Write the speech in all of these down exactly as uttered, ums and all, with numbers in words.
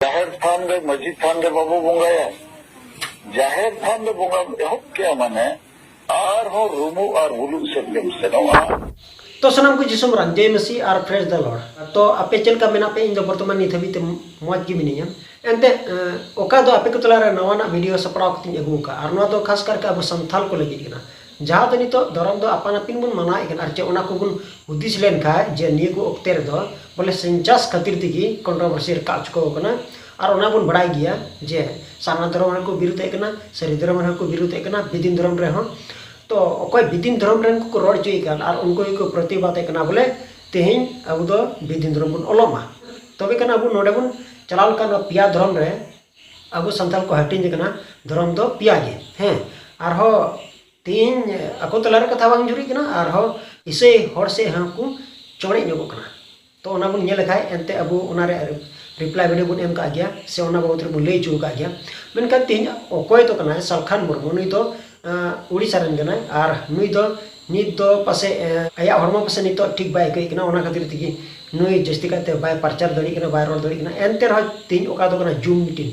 ᱡᱟᱦᱮᱨ ᱛᱷᱟᱱ ᱨᱮ, ᱢᱟᱹᱡᱷᱤ ᱛᱷᱟᱱ ᱨᱮ ᱵᱟᱵᱚ ᱵᱚᱸᱜᱟᱭᱟ᱾ ᱡᱟᱦᱮᱨ ᱛᱷᱟᱱ ᱨᱮ ᱵᱚᱸᱜᱟ ᱮᱦᱚᱵ ᱠᱮᱜᱼᱟ, ᱢᱟᱱᱮ ᱟᱨᱦᱚᱸ ᱨᱩᱢᱩᱜ ᱟᱨ ᱵᱩᱞᱩᱜ ᱥᱮᱫ ᱜᱮᱢ ᱥᱮᱱᱚᱜᱼᱟ᱾ ᱛᱚ ᱥᱟᱱᱟᱢ ᱠᱚ ᱡᱤᱥᱩ ᱢᱟᱨᱟᱝ ᱡᱚᱭ ᱢᱟᱹᱥᱤ ᱟᱨ praise the Lord᱾ ᱛᱚ ᱟᱯᱮ ᱪᱮᱫ ᱞᱮᱠᱟ ᱢᱮᱱᱟᱜ ᱯᱮ? ᱤᱧ ᱫᱚ ᱵᱚᱨᱛᱚᱢᱟᱱ ᱱᱤᱛ ᱦᱟᱹᱵᱤᱡ ᱛᱮ ᱢᱚᱡᱽ ᱜᱮ ᱢᱤᱱᱟᱹᱧᱟ᱾ ᱮᱱᱛᱮ, ᱮᱸ, ᱚᱠᱟ ᱫᱚ ᱟᱯᱮ ᱠᱚ ᱛᱟᱞᱟᱨᱮ ᱱᱟᱣᱟᱱᱟᱜ video ᱥᱟᱯᱲᱟᱣ ᱠᱟᱛᱮᱧ ᱟᱹᱜᱩ ᱟᱠᱟᱫᱼᱟ, ᱟᱨ ᱱᱚᱣᱟ ᱫᱚ ᱠᱷᱟᱥ ᱠᱟᱨᱠᱮ ᱟᱵᱚ ᱥᱟᱱᱛᱟᱞ ᱠᱚ ᱞᱟᱹᱜᱤᱫ ᱠᱟᱱᱟ᱾ ᱡᱟᱦᱟᱸ ᱫᱚ ᱱᱤᱛᱚᱜ ᱫᱷᱚᱨᱚᱢ ᱫᱚ ᱟᱯᱟᱱ ᱟᱹᱯᱤᱱ ᱵᱚᱱ ᱢᱟᱱᱟᱣᱮᱫ ᱠᱟᱱᱟ, ᱟᱨ ᱪᱮᱫ ᱚᱱᱟ ᱠᱚᱵᱚᱱ ᱦᱩᱫᱤᱥ ᱞᱮᱱᱠᱷᱟᱱ ᱡᱮ ᱱᱤᱭᱟᱹ ᱠᱚ ᱚᱠᱛᱮ ᱨᱮᱫᱚ ᱵᱚᱞᱮ census ᱠᱷᱟᱹᱛᱤᱨ ᱛᱮᱜᱮ controversy ᱨᱟᱠᱟᱵ ᱦᱚᱪᱚ ᱠᱟᱱᱟ᱾ ᱟᱨ ᱚᱱᱟ ᱵᱚᱱ ᱵᱟᱲᱟᱭ ᱜᱮᱭᱟ ᱡᱮ ᱥᱟᱨᱱᱟ ᱫᱷᱚᱨᱚᱢ ᱨᱮᱦᱚᱸ ᱠᱚ ᱵᱤᱨᱳᱫᱮᱫ ᱠᱟᱱᱟ, ᱥᱟᱹᱨᱤ ᱫᱷᱚᱨᱚᱢ ᱨᱮᱦᱚᱸ ᱠᱚ ᱵᱤᱨᱳᱫᱮᱫ ᱠᱟᱱᱟ, ᱵᱤᱫᱤᱱ ᱫᱷᱚᱨᱚᱢ ᱨᱮᱦᱚᱸ᱾ ᱛᱚ ᱚᱠᱚᱭ ᱵᱤᱫᱤᱱ ᱫᱷᱚᱨᱚᱢ ᱨᱮᱱ ᱠᱚᱠᱚ ᱨᱚᱲ ᱦᱚᱪᱚᱭᱮᱫ ᱠᱟᱱ ᱟᱨ ᱩᱱᱠᱩ ᱜᱮᱠᱚ ᱯᱨᱚᱛᱤᱵᱟᱫᱮᱫ ᱠᱟᱱᱟ ᱵᱚᱞᱮ ᱛᱮᱦᱮᱧ ᱟᱵᱚ ᱫᱚ ᱵᱤᱫᱤᱱ ᱫᱷᱚᱨᱚᱢ ᱵᱚᱱ ᱚᱞᱚᱜ ᱢᱟ᱾ ᱛᱚᱵᱮ ᱠᱷᱟᱱ ᱟᱵᱚ ᱱᱚᱰᱮ ᱵᱚᱱ ᱪᱟᱞᱟᱣ ᱞᱮᱠᱷᱟᱱ ᱱᱚᱣᱟ ᱯᱮᱭᱟ ᱫᱷᱚᱨᱚᱢ ᱨᱮ ᱟᱵᱚ ᱥᱟᱱᱛᱟᱲ ᱠᱚ ᱦᱟᱹᱴᱤᱧ ᱟᱠᱟᱱᱟ, ᱫᱷᱚᱨᱚᱢ ᱫᱚ ᱯᱮᱭᱟ ᱜᱮ᱾ ᱦᱮᱸ, ᱟᱨᱦᱚᱸ ᱛᱮᱦᱮᱧ ᱟᱠᱚ ᱛᱟᱞᱟᱨᱮ ᱠᱟᱛᱷᱟ ᱵᱟᱝ ᱡᱩᱨᱤᱜ ᱠᱟᱱᱟ, ᱟᱨᱦᱚᱸ ᱤᱥᱟᱹᱭ ᱦᱚᱲ ᱥᱮᱫ ᱦᱚᱸᱠᱚ ᱪᱚᱲᱮᱡ ᱧᱚᱜᱚᱜ ᱠᱟᱱᱟ᱾ ᱛᱚ ᱚᱱᱟ ᱵᱚᱱ ᱧᱮᱞ ᱞᱮᱠᱷᱟᱡ ᱮᱱᱛᱮ ᱟᱵᱚ ᱚᱱᱟᱨᱮ reply video ᱵᱚᱱ ᱮᱢ ᱠᱟᱜ ᱜᱮᱭᱟ, ᱥᱮ ᱚᱱᱟ ᱵᱟᱵᱚᱫ ᱨᱮᱵᱚᱱ ᱞᱟᱹᱭ ᱦᱚᱪᱚ ᱟᱠᱟᱫ ᱜᱮᱭᱟ᱾ ᱢᱮᱱᱠᱷᱟᱱ ᱛᱮᱦᱮᱧ ᱚᱠᱚᱭ ᱫᱚ ᱠᱟᱱᱟᱭ ᱥᱟᱞᱠᱷᱟᱱ ᱢᱩᱨᱢᱩ, ᱱᱩᱭ ᱫᱚ, ᱟᱸ, ᱩᱲᱤᱥᱥᱟ ᱨᱮᱱ ᱠᱟᱱᱟᱭ, ᱟᱨ ᱱᱩᱭ ᱫᱚ ᱱᱤᱛ ᱫᱚ ᱯᱟᱥᱮᱡ, ᱟᱸ, ᱟᱭᱟᱜ ᱦᱚᱲᱢᱚ ᱯᱟᱥᱮᱡ ᱱᱤᱛᱚᱜ ᱴᱷᱤᱠ ᱵᱟᱭ ᱟᱹᱭᱠᱟᱹᱣᱮᱫ ᱠᱟᱱᱟ, ᱚᱱᱟ ᱠᱷᱟᱹᱛᱤᱨ ᱛᱮᱜᱮ ᱱᱩᱭ ᱡᱟᱹᱥᱛᱤ ᱠᱟᱭᱛᱮ ᱵᱟᱭ ᱯᱨᱚᱪᱟᱨ ᱫᱟᱲᱮᱭᱟᱜ ᱠᱟᱱᱟ, ᱵᱟᱭ ᱨᱚᱲ ᱫᱟᱲᱮᱭᱟᱜ ᱠᱟᱱᱟ᱾ ᱮᱱᱛᱮ ᱨᱮᱦᱚᱸ ᱛᱮᱦᱮᱧ ᱚᱠᱟ ᱫᱚ ᱠᱟᱱᱟ Zoom meeting,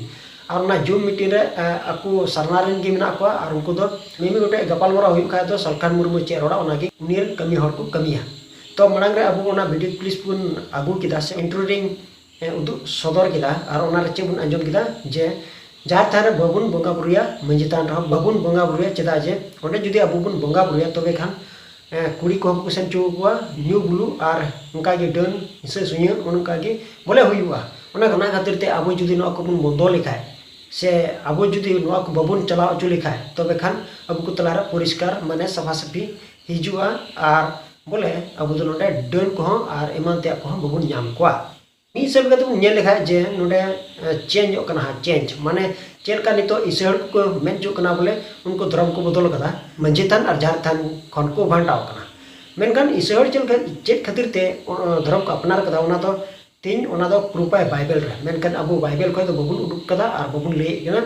ᱟᱨ ᱚᱱᱟ Zoom meeting ᱨᱮ, ᱟᱸ, ᱟᱠᱚ ᱥᱟᱨᱱᱟ ᱨᱮᱱ ᱜᱮ ᱢᱮᱱᱟᱜ ᱠᱚᱣᱟ, ᱟᱨ ᱩᱱᱠᱩ ᱫᱚ ᱢᱤᱢᱤᱫ ᱜᱚᱴᱮᱡ ᱜᱟᱯᱟᱞᱢᱟᱨᱟᱣ ᱦᱩᱭᱩᱜ ᱠᱷᱟᱡ ᱫᱚ ᱥᱟᱞᱠᱷᱟᱱ ᱢᱩᱨᱢᱩ ᱪᱮᱫ ᱨᱚᱲᱟ ᱚᱱᱟᱜᱮ ᱩᱱᱤ ᱨᱮᱱ ᱠᱟᱹᱢᱤ ᱦᱚᱲ ᱠᱚ ᱠᱟᱹᱢᱤᱭᱟ᱾ ᱛᱚ ᱢᱟᱲᱟᱝ ᱨᱮ ᱟᱵᱚ ᱚᱱᱟ video clips ᱵᱚᱱ ᱟᱹᱜᱩ ᱠᱮᱫᱟ, ᱥᱮ intro ᱨᱤᱧ, ᱮ, ᱩᱫᱩᱜ ᱥᱚᱫᱚᱨ ᱠᱮᱫᱟ, ᱟᱨ ᱚᱱᱟ ᱨᱮ ᱪᱮᱫ ᱵᱚᱱ ᱟᱸᱡᱚᱢ ᱠᱮᱫᱟ ᱡᱮ ᱡᱟᱦᱮᱨ ᱛᱷᱟᱱ ᱨᱮ ᱵᱟᱵᱚᱱ ᱵᱚᱸᱜᱟ ᱵᱩᱨᱩᱭᱟ, ᱢᱟᱹᱡᱷᱤ ᱛᱷᱟᱱ ᱨᱮᱦᱚᱸ ᱵᱟᱵᱚᱱ ᱵᱚᱸᱜᱟ ᱵᱩᱨᱩᱭᱟ᱾ ᱪᱮᱫᱟᱜ ᱡᱮ ᱚᱸᱰᱮ ᱡᱩᱫᱤ ᱟᱵᱚ ᱵᱚᱱ ᱵᱚᱸᱜᱟ ᱵᱩᱨᱩᱭᱟ, ᱛᱚᱵᱮ ᱠᱷᱟᱱ, ᱮ, ᱠᱩᱲᱤ ᱠᱚᱦᱚᱸ ᱵᱟᱠᱚ ᱥᱮᱱ ᱦᱚᱪᱚ ᱟᱠᱚᱣᱟ, ᱧᱩ ᱵᱩᱞᱩᱜ ᱟᱨ ᱚᱱᱠᱟ ᱜᱮ ᱰᱟᱹᱱ ᱦᱤᱥᱟᱹ ᱥᱩᱭᱟᱹ ᱚᱱᱮ ᱚᱱᱠᱟ ᱜᱮ ᱵᱚᱞᱮ ᱦᱩᱭᱩᱜᱼᱟ᱾ ᱚᱱᱟ, ᱚᱱᱟ ᱠᱷᱟᱹᱛᱤᱨ ᱛᱮ ᱟᱵᱚ ᱡᱩᱫᱤ ᱱᱚᱣᱟ ᱠᱚᱵᱚᱱ ᱵᱚᱱᱫᱚ ᱞᱮᱠᱷᱟᱡ, ᱥᱮ ᱟᱵᱚ ᱡᱩᱫᱤ ᱱᱚᱣᱟ ᱠᱚ ᱵᱟᱵᱚᱱ ᱪᱟᱞᱟᱣ ᱦᱚᱪᱚ ᱞᱮᱠᱷᱟᱡ, ᱛᱚᱵᱮ ᱠᱷᱟᱱ ᱟᱵᱚ ᱠᱚ ᱛᱟᱞᱟᱨᱮ ᱯᱚᱨᱤᱥᱠᱟᱨ, ᱢᱟᱱᱮ ᱥᱟᱯᱷᱟ ᱥᱟᱹᱯᱷᱤ ᱦᱤᱡᱩᱜᱼᱟ, ᱟᱨ ᱵᱚᱞᱮ ᱟᱵᱚ ᱫᱚ ᱱᱚᱰᱮ ᱰᱟᱹᱱ ᱠᱚᱦᱚᱸ ᱟᱨ ᱮᱢᱟᱱ ᱛᱮᱭᱟᱜ ᱠᱚᱦᱚᱸ ᱵᱟᱵᱚᱱ ᱧᱟᱢ ᱠᱚᱣᱟ᱾ ᱢᱤᱫ ᱦᱤᱥᱟᱹᱵ ᱞᱮᱠᱟᱛᱮ ᱵᱚᱱ ᱧᱮᱞ ᱞᱮᱠᱷᱟᱡ ᱡᱮ ᱱᱚᱰᱮ, ᱮ, change ᱚᱜ ᱠᱟᱱᱟ ᱦᱟᱸᱜ, change᱾ ᱢᱟᱱᱮ ᱪᱮᱫ ᱞᱮᱠᱟ ᱱᱤᱛᱚᱜ ᱤᱥᱟᱹᱭ ᱦᱚᱲ ᱠᱚᱠᱚ ᱢᱮᱱ ᱦᱚᱪᱚᱜ ᱠᱟᱱᱟ ᱵᱚᱞᱮ ᱩᱱᱠᱩ ᱫᱷᱚᱨᱚᱢ ᱠᱚ ᱵᱚᱫᱚᱞ ᱠᱟᱫᱟ, ᱢᱟᱹᱡᱷᱤ ᱛᱷᱟᱱ ᱟᱨ ᱡᱟᱦᱮᱨ ᱛᱷᱟᱱ ᱠᱷᱚᱱ ᱠᱚ ᱵᱷᱟᱱᱰᱟᱣ ᱠᱟᱱᱟ᱾ ᱢᱮᱱᱠᱷᱟᱱ ᱤᱥᱟᱹᱭ ᱦᱚᱲ ᱪᱮᱫ ᱞᱮᱠᱟ, ᱪᱮᱫ ᱠᱷᱟᱹᱛᱤᱨ ᱛᱮ, ᱚ, ᱫᱷᱚᱨᱚᱢ ᱠᱚ ᱟᱯᱱᱟᱨ ᱠᱟᱫᱟ, ᱚᱱᱟ ᱫᱚ ᱛᱮᱦᱮᱧ ᱚᱱᱟ ᱫᱚ proof ᱟᱭ ᱵᱟᱭᱵᱮᱞ ᱨᱮ, ᱢᱮᱱᱠᱷᱟᱱ ᱟᱵᱚ ᱵᱟᱭᱵᱮᱞ ᱠᱷᱚᱱ ᱫᱚ ᱵᱟᱵᱚᱱ ᱩᱰᱩᱠ ᱠᱟᱫᱟ ᱟᱨ ᱵᱟᱵᱚᱱ ᱞᱟᱹᱭᱮᱫ ᱠᱟᱱᱟ᱾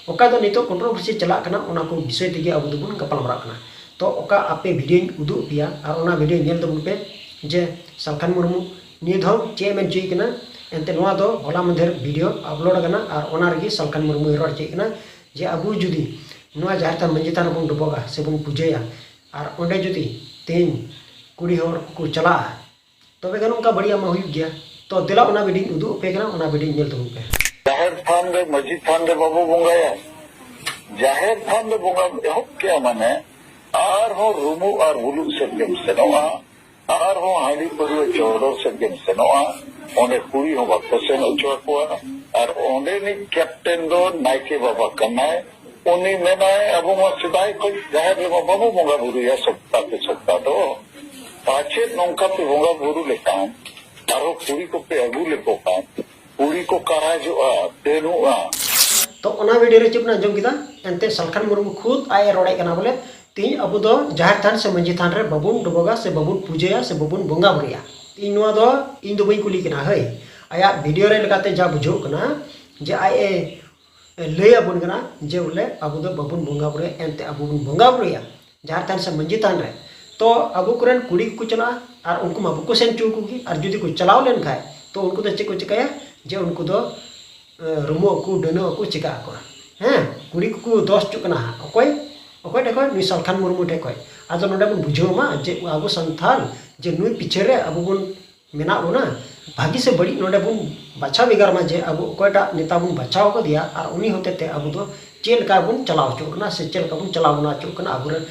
ᱚᱠᱟ ᱫᱚ ᱱᱤᱛᱚᱜ controversy ᱪᱟᱞᱟᱜ ᱠᱟᱱᱟ, ᱚᱱᱟ ᱠᱚ ᱵᱤᱥᱚᱭ ᱛᱮᱜᱮ ᱟᱵᱚ ᱫᱚᱵᱚᱱ ᱜᱟᱯᱟᱞ ᱢᱟᱨᱟᱜ ᱠᱟᱱᱟ᱾ ᱛᱚ ᱚᱠᱟ ᱟᱯᱮ videoᱧ ᱩᱫᱩᱜ ᱟᱯᱮᱭᱟ ᱟᱨ ᱚᱱᱟ video ᱧᱮᱞ ᱛᱟᱵᱚᱱ ᱯᱮ ᱡᱮ ᱥᱟᱞᱠᱷᱟᱱ ᱢᱩᱨᱢᱩ ᱱᱤᱭᱟᱹ ᱫᱷᱟᱣ ᱪᱮᱫ ᱮ ᱢᱮᱱ ᱦᱚᱪᱚᱭᱮᱫ ᱠᱟᱱᱟ᱾ ᱮᱱᱛᱮ ᱱᱚᱣᱟ ᱫᱚ ᱦᱚᱞᱟ ᱢᱟᱫᱷᱮᱨ video upload ᱟᱠᱟᱱᱟ, ᱟᱨ ᱚᱱᱟ ᱨᱮᱜᱮ ᱥᱟᱞᱠᱷᱟᱱ ᱢᱩᱨᱢᱩᱭ ᱨᱚᱲ ᱦᱚᱪᱚᱭᱮᱫ ᱠᱟᱱᱟ ᱡᱮ ᱟᱵᱚ ᱡᱩᱫᱤ ᱱᱚᱣᱟ ᱡᱟᱦᱮᱨ ᱛᱷᱟᱱ ᱢᱟᱹᱡᱷᱤ ᱛᱷᱟᱱ ᱨᱮᱵᱚᱱ ᱰᱚᱵᱚᱜᱟ ᱥᱮᱵᱚᱱ ᱯᱩᱡᱟᱹᱭᱟ, ᱟᱨ ᱚᱸᱰᱮ ᱡᱩᱫᱤ ᱛᱮᱦᱮᱧ ᱠᱩᱲᱤ ᱦᱚᱲ ᱠᱚ ᱪᱟᱞᱟᱜᱼᱟ, ᱛᱚᱵᱮ ᱜᱟᱱ ᱚᱱᱠᱟ ᱵᱟᱹᱲᱤᱡ ᱟᱜ ᱢᱟ ᱦᱩᱭᱩᱜ ᱜᱮᱭᱟ᱾ ᱛᱚ ᱫᱮᱞᱟ, ᱚᱱᱟ video ᱧ ᱩᱫᱩᱜ ᱟᱯᱮ ᱠᱟᱱᱟ, ᱚᱱᱟ video ᱧ ᱧᱮᱞ ᱛᱟᱵᱚᱱ ᱯᱮ᱾ ᱡᱟᱦᱮᱨ ᱛᱷᱟᱱ ᱨᱮ, ᱢᱟᱹᱡᱷᱤ ᱛᱷᱟᱱ ᱨᱮ ᱵᱟᱵᱚ ᱵᱚᱸᱜᱟᱭᱟ, ᱡᱟᱦᱮᱨ ᱛᱷᱟᱱ ᱨᱮ ᱵᱚᱸᱜᱟ ᱮᱦᱚᱵ ᱠᱮᱜᱼᱟ ᱢᱟᱱᱮ, ᱟᱨᱦᱚᱸ ᱨᱩᱢᱩᱜ ᱟᱨ ᱵᱩᱞᱩᱜ ᱥᱮᱫ ᱜᱮᱢ ᱥᱮᱱᱚᱜᱼᱟ, ᱟᱨᱦᱚᱸ ᱦᱟᱺᱰᱤ ᱯᱟᱹᱨᱣᱟᱹ ᱪᱚᱰᱚᱨ ᱥᱮᱫ ᱜᱮᱢ ᱥᱮᱱᱚᱜᱼᱟ᱾ ᱚᱸᱰᱮ ᱠᱩᱲᱤ ᱦᱚᱸ ᱵᱟᱠᱚ ᱥᱮᱱ ᱦᱚᱪᱚ ᱟᱠᱚᱣᱟ᱾ ᱟᱨ ᱚᱸᱰᱮᱱᱤᱡ captain ᱫᱚ ᱱᱟᱭᱠᱮ ᱵᱟᱵᱟ ᱠᱟᱱᱟᱭ᱾ ᱩᱱᱤ ᱢᱮᱱᱟᱭ, "ᱟᱵᱚ ᱢᱟ ᱥᱮᱫᱟᱭ ᱠᱷᱚᱱ ᱡᱟᱦᱮᱨ ᱨᱮᱢᱟ ᱵᱟᱵᱚ ᱵᱚᱸᱜᱟ ᱵᱩᱨᱩᱭᱟ ᱥᱚᱯᱛᱟ ᱠᱮ ᱥᱚᱯᱛᱟ ᱫᱚ, ᱯᱟᱪᱮᱫ ᱱᱚᱝᱠᱟ ᱯᱮ ᱵᱚᱸᱜᱟ ᱵᱩᱨᱩ ᱞᱮᱠᱷᱟᱱ ᱟᱨᱦᱚᱸ ᱠᱩᱲᱤ ᱠᱚᱯᱮ ᱟᱹᱜᱩ ᱞᱮᱠᱚ ᱠᱷᱟᱱ ᱠᱩᱲᱤ ᱠᱚ ᱠᱟᱨᱟᱡᱚᱜᱼᱟ, ᱫᱟᱹᱱᱩᱜᱼᱟ᱾" ᱛᱚ ᱚᱱᱟ video ᱨᱮ ᱪᱮᱫ ᱵᱚᱱ ᱟᱸᱡᱚᱢ ᱠᱮᱫᱟ? ᱮᱱᱛᱮ ᱥᱟᱞᱠᱷᱟᱱ ᱢᱩᱨᱢᱩ ᱠᱷᱩᱫ ᱟᱡ ᱮ ᱨᱚᱲᱮᱫ ᱠᱟᱱᱟ ᱵᱚᱞᱮ, ᱛᱤᱦᱤᱧ ᱟᱵᱚ ᱫᱚ ᱡᱟᱦᱮᱨ ᱛᱷᱟᱱ ᱥᱮ ᱢᱟᱹᱡᱷᱤ ᱛᱷᱟᱱ ᱨᱮ ᱵᱟᱵᱚᱱ ᱰᱚᱵᱚᱜᱟ ᱥᱮ ᱵᱟᱵᱚᱱ ᱯᱩᱡᱟᱹᱭᱟ ᱥᱮ ᱵᱟᱵᱚᱱ ᱵᱚᱸᱜᱟ ᱵᱩᱨᱩᱭᱟ᱾ ᱤᱧ ᱱᱚᱣᱟ ᱫᱚ, ᱤᱧ ᱫᱚ ᱵᱟᱹᱧ ᱠᱩᱞᱤ ᱠᱟᱱᱟ, ᱦᱟᱹᱭ, ᱟᱭᱟᱜ video ᱨᱮ ᱞᱮᱠᱟᱛᱮ ᱡᱟ ᱵᱩᱡᱷᱟᱹᱜ ᱠᱟᱱᱟ ᱡᱮ ᱟᱡ ᱮ ᱞᱟᱹᱭ ᱟᱵᱚᱱ ᱠᱟᱱᱟ ᱡᱮ ᱵᱚᱞᱮ ᱟᱵᱚ ᱫᱚ ᱵᱟᱵᱚᱱ ᱵᱚᱸᱜᱟ ᱵᱩᱨᱩᱭᱟ, ᱮᱱᱛᱮ ᱟᱵᱚ ᱵᱚᱱ ᱵᱚᱸᱜᱟ ᱵᱩᱨᱩᱭᱟ ᱡᱟᱦᱮᱨ ᱛᱷᱟᱱ ᱥᱮ ᱢᱟᱹᱡᱷᱤ ᱛᱷᱟᱱ ᱨᱮ᱾ ᱛᱚ ᱟᱵᱚ ᱠᱚᱨᱮᱱ ᱠᱩᱲᱤ ᱠᱚᱠᱚ ᱪᱟᱞᱟᱜᱼᱟ ᱟᱨ ᱩᱱᱠᱩ ᱢᱟ ᱵᱟᱠᱚ ᱥᱮᱱ ᱦᱚᱪᱚ ᱟᱠᱚ ᱜᱮ, ᱟᱨ ᱡᱩᱫᱤ ᱠᱚ ᱪᱟᱞᱟᱣ ᱞᱮᱱ ᱠᱷᱟᱡ ᱛᱚ ᱩᱱᱠᱩ ᱫᱚ ᱪᱮᱫ ᱠᱚ ᱪᱤᱠᱟᱹᱭᱟ? ᱡᱮ ᱩᱱᱠᱩ ᱫᱚ ᱮ, ᱨᱩᱢᱩᱜ ᱟᱠᱚ, ᱰᱟᱹᱱᱟᱹᱜ ᱟᱠᱚ, ᱪᱤᱠᱟᱹᱜ ᱟᱠᱚ᱾ ᱦᱮᱸ, ᱠᱩᱲᱤ ᱠᱚᱠᱚ ᱫᱳᱥ ᱦᱚᱪᱚᱜ ᱠᱟᱱᱟ ᱦᱟᱸᱜ᱾ ᱚᱠᱚᱭ, ᱚᱠᱚᱭ ᱴᱷᱮᱡ ᱠᱷᱚᱡ? ᱱᱩᱭ ᱥᱟᱞᱠᱷᱟᱱ ᱢᱩᱨᱢᱩ ᱴᱷᱮᱡ ᱠᱷᱚᱡ᱾ ᱟᱫᱚ ᱱᱚᱰᱮ ᱵᱚᱱ ᱵᱩᱡᱷᱟᱹᱣ ᱢᱟ ᱡᱮ ᱟᱵᱚ ᱥᱟᱱᱛᱷᱟᱞ ᱡᱮ ᱱᱩᱭ ᱯᱤᱪᱷᱮ ᱨᱮ ᱟᱵᱚ ᱵᱚᱱ ᱢᱮᱱᱟᱜ ᱵᱚᱱᱟ, ᱵᱷᱟᱹᱜᱤ ᱥᱮ ᱵᱟᱹᱲᱤᱡ ᱱᱚᱰᱮ ᱵᱚᱱ ᱵᱟᱪᱷᱟᱣ ᱵᱷᱮᱜᱟᱨ ᱢᱟ ᱡᱮ ᱟᱵᱚ ᱚᱠᱚᱭᱴᱟᱜ ᱱᱮᱛᱟ ᱵᱚᱱ ᱵᱟᱪᱷᱟᱣ ᱟᱠᱟᱫᱮᱭᱟ ᱟᱨ ᱩᱱᱤ ᱦᱚᱛᱮ ᱛᱮ ᱟᱵᱚ ᱫᱚ ᱪᱮᱫ ᱞᱮᱠᱟ ᱵᱚᱱ ᱪᱟᱞᱟᱣ ᱦᱚᱪᱚᱜ ᱠᱟᱱᱟ ᱥᱮ ᱪᱮᱫ ᱞᱮᱠᱟ ᱵᱚᱱ ᱪᱟᱞᱟᱣ ᱵᱚᱱᱟ ᱦᱚᱪᱚᱜ ᱠᱟᱱᱟ, ᱟᱵᱚᱨᱮᱱ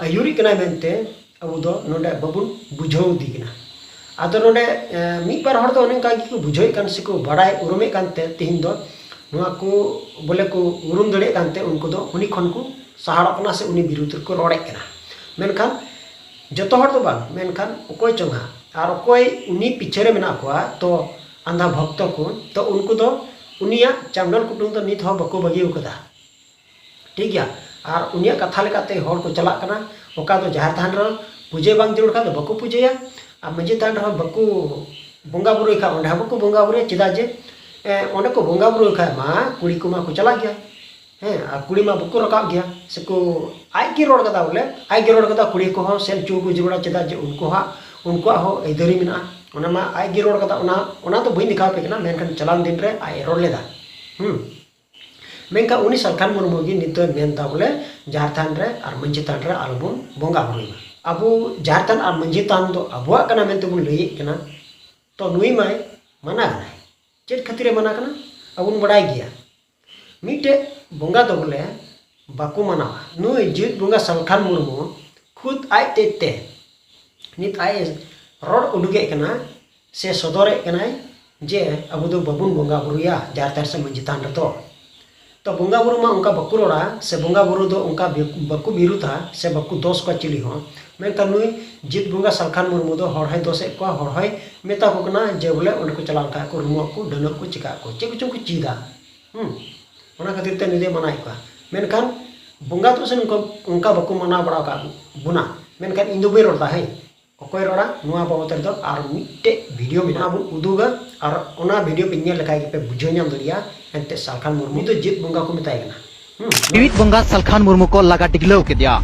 ᱟᱹᱭᱩᱨᱤᱡ ᱠᱟᱱᱟᱭ ᱢᱮᱱᱛᱮ ᱟᱵᱚ ᱫᱚ ᱱᱚᱰᱮ ᱵᱟᱵᱚᱱ ᱵᱩᱡᱷᱟᱹᱣ ᱤᱫᱤ ᱠᱟᱱᱟ᱾ ᱟᱫᱚ ᱱᱚᱰᱮ, ᱮ, ᱢᱤᱫ ᱵᱟᱨ ᱦᱚᱲ ᱫᱚ ᱚᱱᱮ ᱚᱱᱠᱟ ᱜᱮᱠᱚ ᱵᱩᱡᱷᱟᱹᱣᱮᱫ ᱠᱟᱱ ᱥᱮᱠᱚ ᱵᱟᱲᱟᱭ ᱩᱨᱩᱢᱮᱫ ᱠᱟᱱᱛᱮ ᱛᱮᱦᱮᱧ ᱫᱚ ᱱᱚᱣᱟ ᱠᱚ ᱵᱚᱞᱮ ᱠᱚ ᱩᱨᱩᱢ ᱫᱟᱲᱮᱭᱟᱜ ᱠᱟᱱᱛᱮ ᱩᱱᱠᱩ ᱫᱚ ᱩᱱᱤ ᱠᱷᱚᱱ ᱠᱚ ᱥᱟᱦᱟᱲᱚᱜ ᱠᱟᱱᱟ ᱥᱮ ᱩᱱᱤ ᱵᱤᱨᱩᱫᱽ ᱨᱮᱠᱚ ᱨᱚᱲᱮᱫ ᱠᱟᱱᱟ᱾ ᱢᱮᱱᱠᱷᱟᱱ ᱡᱚᱛᱚ ᱦᱚᱲ ᱫᱚ ᱵᱟᱝ, ᱢᱮᱱᱠᱷᱟᱱ ᱚᱠᱚᱭ ᱪᱚᱝ ᱦᱟᱸᱜ ᱟᱨ ᱚᱠᱚᱭ ᱩᱱᱤ ᱯᱤᱪᱷᱮ ᱨᱮ ᱢᱮᱱᱟᱜ ᱠᱚᱣᱟ, ᱛᱚ ᱟᱸᱫᱷᱟ ᱵᱷᱚᱠᱛᱚ ᱠᱚ, ᱛᱚ ᱩᱱᱠᱩ ᱫᱚ ᱩᱱᱤᱭᱟᱜ ᱪᱟᱢᱰᱚᱞ ᱠᱩᱴᱩᱢ ᱫᱚ ᱱᱤᱛ ᱦᱚᱸ ᱵᱟᱠᱚ ᱵᱟᱹᱜᱤ ᱟᱠᱟᱫᱟ᱾ ᱴᱷᱤᱠ ᱜᱮᱭᱟ᱾ ᱟᱨ ᱩᱱᱤᱭᱟᱜ ᱠᱟᱛᱷᱟ ᱞᱮᱠᱟᱛᱮ ᱦᱚᱲ ᱠᱚ ᱪᱟᱞᱟᱜ ᱠᱟᱱᱟ, ᱚᱠᱟ ᱫᱚ ᱡᱟᱦᱮᱨ ᱛᱷᱟᱱ ᱨᱮ ᱯᱩᱡᱟᱹ ᱵᱟᱝ ᱡᱟᱹᱨᱩᱲ ᱠᱷᱟᱱ ᱫᱚ ᱵᱟᱠᱚ ᱯᱩᱡᱟᱹᱭᱟ, ᱟᱨ ᱢᱟᱹᱡᱷᱤ ᱛᱷᱟᱱ ᱨᱮᱦᱚᱸ ᱵᱟᱠᱚ ᱵᱚᱸᱜᱟ ᱵᱩᱨᱩᱭ ᱠᱷᱟᱱ ᱚᱸᱰᱮ ᱦᱚᱸ ᱵᱟᱠᱚ ᱵᱚᱸᱜᱟ ᱵᱩᱨᱩᱭᱟ᱾ ᱪᱮᱫᱟᱜ ᱡᱮ, ᱮ, ᱚᱸᱰᱮ ᱠᱚ ᱵᱚᱸᱜᱟ ᱵᱩᱨᱩᱭ ᱠᱷᱟᱱ ᱢᱟ ᱠᱩᱲᱤ ᱠᱚᱢᱟ ᱠᱚ ᱪᱟᱞᱟᱜ ᱜᱮᱭᱟ᱾ ᱦᱮᱸ, ᱟᱨ ᱠᱩᱲᱤ ᱢᱟ ᱵᱟᱠᱚ ᱨᱟᱠᱟᱵ ᱜᱮᱭᱟ, ᱥᱮᱠᱚ, ᱟᱡ ᱜᱮ ᱨᱚᱲ ᱠᱟᱫᱟ ᱵᱚᱞᱮ, ᱟᱡ ᱜᱮ ᱨᱚᱲ ᱠᱟᱫᱟ, ᱠᱩᱲᱤ ᱠᱚᱦᱚᱸ ᱥᱮᱱ ᱦᱚᱪᱚ ᱠᱚ ᱡᱟᱹᱨᱩᱲᱟ, ᱪᱮᱫᱟᱜ ᱡᱮ ᱩᱱᱠᱩ ᱦᱟᱸᱜ, ᱩᱱᱠᱩᱣᱟᱜ ᱦᱚᱸ ᱟᱹᱭᱫᱟᱹᱨᱤ ᱢᱮᱱᱟᱜᱼᱟ᱾ ᱚᱱᱟ ᱢᱟ ᱟᱡ ᱜᱮ ᱨᱚᱲ ᱠᱟᱫᱟ, ᱚᱱᱟ ᱚᱱᱟ ᱫᱚ ᱵᱟᱹᱧ ᱫᱮᱠᱷᱟᱣ ᱟᱯᱮ ᱠᱟᱱᱟ, ᱢᱮᱱᱠᱷᱟᱱ ᱪᱟᱞᱟᱣ ᱫᱤᱱ ᱨᱮ ᱟᱡ ᱮ ᱨᱚᱲ ᱞᱮᱫᱟ᱾ ᱦᱩᱸ᱾ ᱢᱮᱱᱠᱷᱟᱱ ᱩᱱᱤ ᱥᱟᱞᱠᱷᱟᱱ ᱢᱩᱨᱢᱩ ᱜᱮ ᱱᱤᱛ ᱫᱚᱭ ᱢᱮᱱ ᱮᱫᱟ ᱵᱚᱞᱮ ᱡᱟᱦᱮᱨ ᱛᱷᱟᱱ ᱨᱮ ᱟᱨ ᱢᱟᱹᱡᱷᱤ ᱛᱷᱟᱱ ᱨᱮ ᱟᱞᱚᱵᱚᱱ ᱵᱚᱸᱜᱟ ᱵᱩᱨᱩᱭ ᱢᱟ᱾ ᱟᱵᱚ ᱡᱟᱦᱮᱨ ᱛᱷᱟᱱ ᱟᱨ ᱢᱟᱹᱡᱷᱤ ᱛᱷᱟᱱ ᱫᱚ ᱟᱵᱚᱣᱟᱜ ᱠᱟᱱᱟ ᱢᱮᱱᱛᱮ ᱵᱚᱱ ᱞᱟᱹᱭᱮᱫ ᱠᱟᱱᱟ, ᱛᱚ ᱱᱩᱭ ᱢᱟᱭ ᱢᱟᱱᱟ ᱠᱟᱱᱟᱭ᱾ ᱪᱮᱫ ᱠᱷᱟᱹᱛᱤᱨᱮ ᱢᱟᱱᱟ ᱠᱟᱱᱟ? ᱟᱵᱚ ᱵᱚᱱ ᱵᱟᱲᱟᱭ ᱜᱮᱭᱟ, ᱢᱤᱫᱴᱮᱡ ᱵᱚᱸᱜᱟ ᱫᱚ ᱵᱚᱞᱮ ᱵᱟᱠᱚ ᱢᱟᱱᱟᱣᱟ᱾ ᱱᱩᱭ ᱡᱤᱣᱤᱫ ᱵᱚᱸᱜᱟ ᱥᱟᱞᱠᱷᱟᱱ ᱢᱩᱨᱢᱩ ᱠᱷᱩᱫ ᱟᱡ ᱛᱮ ᱛᱮ ᱱᱤᱛ ᱟᱡ ᱮ ᱨᱚᱲ ᱩᱰᱩᱠᱮᱫ ᱠᱟᱱᱟ ᱥᱮ ᱥᱚᱫᱚᱨᱮᱫ ᱠᱟᱱᱟᱭ ᱡᱮ ᱟᱵᱚ ᱫᱚ ᱵᱟᱵᱚᱱ ᱵᱚᱸᱜᱟ ᱵᱩᱨᱩᱭᱟ ᱡᱟᱦᱮᱨ ᱛᱷᱟᱱ ᱥᱮ ᱢᱟᱹᱡᱷᱤ ᱛᱷᱟᱱ ᱨᱮᱫᱚ᱾ ᱛᱚ ᱵᱚᱸᱜᱟ ᱵᱩᱨᱩ ᱢᱟ ᱚᱱᱠᱟ ᱵᱟᱠᱚ ᱨᱚᱲᱟ ᱥᱮ ᱵᱚᱸᱜᱟ ᱵᱩᱨᱩ ᱫᱚ ᱚᱱᱠᱟ ᱵᱤ-, ᱵᱟᱠᱚ ᱵᱤᱨᱩᱫᱷᱟ ᱥᱮ ᱵᱟᱠᱚ ᱫᱚᱥ ᱠᱚᱣᱟ ᱪᱤᱞᱤ ᱦᱚᱸ᱾ ᱢᱮᱱᱠᱷᱟᱱ ᱱᱩᱭ ᱡᱤᱛ ᱵᱚᱸᱜᱟ ᱥᱟᱞᱠᱷᱟᱱ ᱢᱩᱨᱢᱩ ᱫᱚ ᱦᱚᱲ ᱦᱚᱸᱭ ᱫᱚᱥᱮᱫ ᱠᱚᱣᱟ, ᱦᱚᱲ ᱦᱚᱸᱭ ᱢᱮᱛᱟ ᱠᱚ ᱠᱟᱱᱟ ᱡᱮ ᱵᱚᱞᱮ ᱚᱸᱰᱮ ᱠᱚ ᱪᱟᱞᱟᱣ ᱞᱮᱱᱠᱷᱟᱱ ᱠᱚ ᱨᱩᱢᱩᱜ ᱟᱠᱚ, ᱰᱟᱹᱱᱚᱜ ᱟᱠᱚ, ᱪᱤᱠᱟᱹᱜ ᱟᱠᱚ, ᱪᱮᱫ ᱠᱚᱪᱚᱝ ᱠᱚ ᱪᱮᱫᱟ᱾ ᱦᱩᱸ᱾ ᱚᱱᱟ ᱠᱷᱟᱹᱛᱤᱨ ᱛᱮ ᱱᱩᱭ ᱫᱚᱭ ᱢᱟᱱᱟᱭᱮᱫ ᱠᱚᱣᱟ᱾ ᱢᱮᱱᱠᱷᱟᱱ ᱵᱚᱸᱜᱟ ᱫᱚ ᱥᱮ ᱱᱚᱝᱠᱟ, ᱚᱱᱠᱟ ᱵᱟᱠᱚ ᱢᱟᱱᱟᱣ ᱵᱟᱲᱟ ᱟᱠᱟᱫ ᱵᱚᱱᱟ᱾ ᱢᱮᱱᱠᱷᱟᱱ ᱤᱧ ᱫᱚ ᱵᱟᱹᱧ ᱨᱚᱲ ᱮᱫᱟ, ᱦᱮᱸ᱾ ᱚᱠᱚᱭ ᱨᱚᱲᱟ ᱱᱚᱣᱟ ᱵᱟᱵᱚᱛ ᱨᱮᱫᱚ ᱟᱨ ᱢᱤᱫᱴᱮᱡ ᱵᱷᱤᱰᱤᱭᱳ ᱢᱮᱱᱟᱜᱼᱟ, ᱵᱚᱱ ᱩᱫᱩᱜᱟ᱾ ᱟᱨ ᱚᱱᱟ ᱵᱷᱤᱰᱤᱭᱳ ᱯᱮ ᱧᱮᱞ ᱞᱮᱠᱷᱟᱡ ᱜᱮᱯᱮ ᱵᱩᱡᱷᱟᱹᱣ ᱧᱟᱢ ᱫᱟᱲᱮᱭᱟᱜᱼᱟ᱾ ᱮᱱᱛᱮ ᱥᱟᱞᱠᱷᱟᱱ ᱢᱩᱨᱢᱩ ᱫᱚ ᱡᱤᱛ ᱵᱚᱸᱜᱟ ᱠᱚ ᱢᱮᱛᱟᱭ ᱠᱟᱱᱟ᱾ ᱦᱩᱸ᱾ ᱡᱤᱣᱤᱫ ᱵᱚᱸᱜᱟ ᱥᱟᱞᱠᱷᱟᱱ ᱢᱩᱨᱢᱩ ᱠᱚ ᱞᱟᱜᱟ ᱰᱤᱜᱽᱞᱟᱹᱣ ᱠᱮᱫᱮᱭᱟ᱾